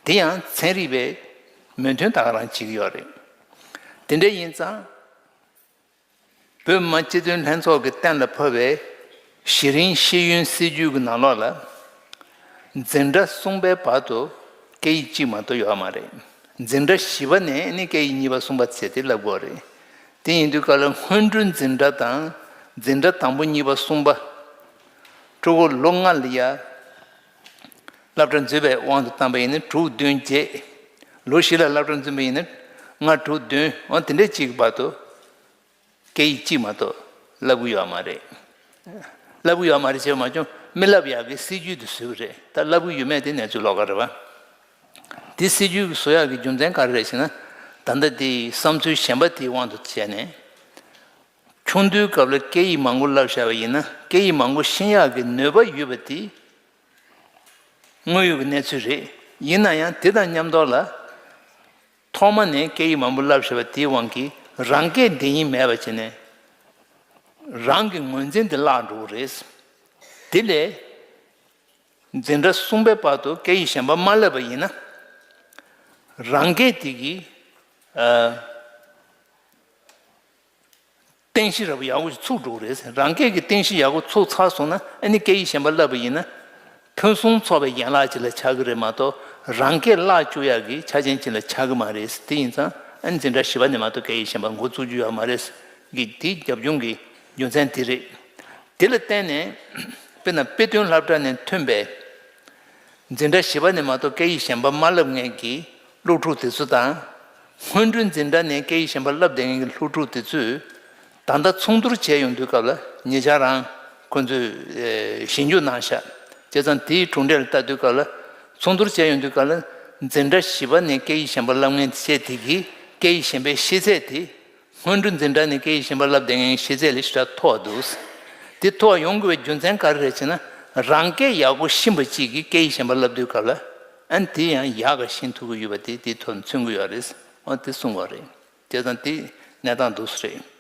དེ་ཡང་ཚན་རིག་པས་མོས་མཐུན་ད་ག་རང་བྱེད་ཀྱི་ཡོད་རེད། དེ་འདྲ་ཡིན་ཙང་། བོད་མི་མང་སྤྱི་འཐུས་ལྷན་ཚོགས་ཀྱིས་གཏན་ལ་ཕབ་པའི་གཞི་རིམ་ཤེས་ཡོན་སྲིད་བྱུས་ཀྱི་ནང་ལོགས་ལ། འཛིན་གྲྭ་གསུམ་པའི་བར་དུ་སྐད་ཡིག་གཅིག་མ་གཏོགས་ཡོད་མ་རེད། འཛིན་གྲྭ་བཞི་པ་ནས་ནི་སྐད་ཡིག་གཉིས་པ་གསུམ་པ་བྱས་ཏེ་བསླབ་དགོས་རེད། དེ་ཡིན་དུས་སྐབས་ལ་སྔོན་འགྲོའི་འཛིན་གྲྭ་དང་འཛིན་གྲྭ་དང་པོ་གཉིས་པ་གསུམ་པ། ཕྲུ་གུ་ལོ་ལྔ་ལ་ཡ། སློབ་གྲྭ་འཛུལ་བའི་དབང་དུ་བཏང་པ་ཡིན་ན་དྲུག་བདུན་བརྒྱད། ལོ་བཞི་ལ་སློབ་གྲྭ་འཛུལ་བ་ཡིན་ན་ལྔ་དྲུག་བདུན་འོ་དེ་འདྲའི་གཅིག་གི་བར་དུ་སྐད་ཡིག་གཅིག་མ་གཏོགས་བསླབ་གི་ཡོད་མ་རེད། བསླབ་གི་ཡོད་མ་རེད་ཟེར་བ་མ་བྱུང་མི་བསླབ་ཡག་གི་སྲིད་ཇུས་དེ་བཟོས་པ་རེད། ད་བསླབ་གི་ཡོད་མེད་དེ་གནས་ཚུལ་ལོགས་ཀ་རེད་བ། དེ་སྲིད་ཇུས་ཀྱི་བཟོ་ཡག་གི་རྒྱུ་མཚན་ག་རེ་རེད་ཟེར་ན། ད་ལྟ་དེའི་བསམ་ཚུལ་གཞན་པ་དེའི་དབང་དུ་བྱས་ནས། ཆུང་དུས་སྐབས་ལ་སྐད་ཡིག་མང་པོ་བསླབ་བཞག་པ་ཡིན་ན་སྐད་ཡིག་མང་པོ་ཤེས་ཡག་གི་ནུས་པ་ཡོད་པ་དེ་དངོས་ཡོད་ཀྱི་གནས་ཚུལ་རེད། ཡིན་ན་ཡང་དེ་དང་མཉམ་དུ་ལ་ཐོག་མ་ནས་སྐད་ཡིག་མང་པོ་བསླབ་བཞག་པ་དེའི་དབང་གིས་རང་སྐད་འདི་ཡིན་མེད་པ་བྱས་ནས་རང་གི་ངོས་འཛིན་དེ་བརླག་འགྲོ་གི་རེད། དེ་ལས། འཛིན་གྲྭ་གསུམ་པའི་བར་དུ་སྐད་ཡིག་གཞན་པ་མ་བསླབས་པ་ཡིན་ན། རང་སྐད་དེ་གི་ཨ། རྟེན་གཞི་རབ་ཡག་པོ་ཞིག་ཚུགས་འགྲོ་གི་རེད། རང་སྐད་ཀྱི་རྟེན་གཞི་ཡག་པོ་ཚུགས་ཚར་སོང་ན་ཨ་ནི་སྐད་ཡིག་གཞན་པ་བསླབ་པ་ཡིན་ན། ཕུན་སུམ་ཚོགས་པའི་ཡན་ལག་ཅིག་ལ་ཆགས་ཀྱི་རེད་མ་གཏོགས་རང་སྐད་བརླག་བཅུག་ཡག་གི་ཆ་རྐྱེན་ཅིག་ལ་ཆགས་ཀྱི་མ་རེད། དེ་ཡིན་ཙང་ཨ་ནི་འཛིན་གྲྭ་བཞི་པ་ནས་མ་གཏོགས་སྐད་ཡིག་གཞན་པ་འགོ་བཙུགས་རྒྱུ་ཡོད་མ་རེད། གི་དེའི་རྒྱབ་ལྗོངས་ཀྱི་རྒྱུ་མཚན་དེ་རེད། དེ་ལ་བརྟེན་ནས་དཔེར་ན་དཔེ་སྟོན་སློབ་གྲྭ་ནས་ཐོན་པའི་འཛིན་གྲྭ་བཞི་པ་ནས་མ་གཏོགས་སྐད་ཡིག་གཞན་པ་མ་བསླབ་མཁན་གྱི་སློབ་ཕྲུག་དེ་ཚོ་དང་། སྔོན་འགྲོའི་འཛིན་གྲྭ་ནས་སྐད་ཡིག་གཞན་པ་བསླབ་བསྡད་མཁན་གྱི་སློབ་ཕྲུག་དེ་ཚོས་ད་ལྟ་ཚོགས་འདུར་བྱས་ཡོང་དུས་སྐབས་ལ་ཉེ་ཆར་རང་ཁོང་ཚོས་ཨེ་ཞིབ་འཇུག་གནང་ཤག་བྱས་ཙང་དེའི་གྲུབ་འབྲས་ལ་ལྟ་དུས་སྐབས་ལ་ཚོགས་འདུར་བྱས་ཡོང་དུས་སྐབས་ལ་འཛིན་གྲྭ་བཞི་པ་ནས་སྐད་ཡིག་གཞན་པ་བསླབ་མཁན་བཅས་དེ་གིས་སྐད་ཡིག་གཞན་པའི་ཤེས་ཚད་དེ། སྔོན་འགྲོ་འཛིན་གྲྭ་ནས་སྐད་ཡིག་གཞན་པ་བསླབ་བསྡད་མཁན་ཤེས་ཚད་ལས་ཞེ་དྲག་མཐོ་བ་འདུག་དེ་མཐོ་བ་ཡོང་དགོས་པའི་རྒྱུ་མཚན་ག་རེ་རེད་ཅེ་ན། རང་སྐད་ཡག་པོ་ཤེས་པ་གཅིག་གིས་སྐད་ཡིག་གཞན་པ་བསླབ་དུས་སྐབས་ལ་ཨ་ནི་དེ་ཡང་ཡག་ག་ཤེས་ཐུབ་ཀྱི་ཡོད་པ་དེ་དེའི་ཐོག་ནས་མཚོན་གྱི་ཡོད་རེད། འོ་དེ་གསུང་བ་རེད། བྱས་ཙང་དེ་གནས་སྟངས་འདུག་སེ་རེད།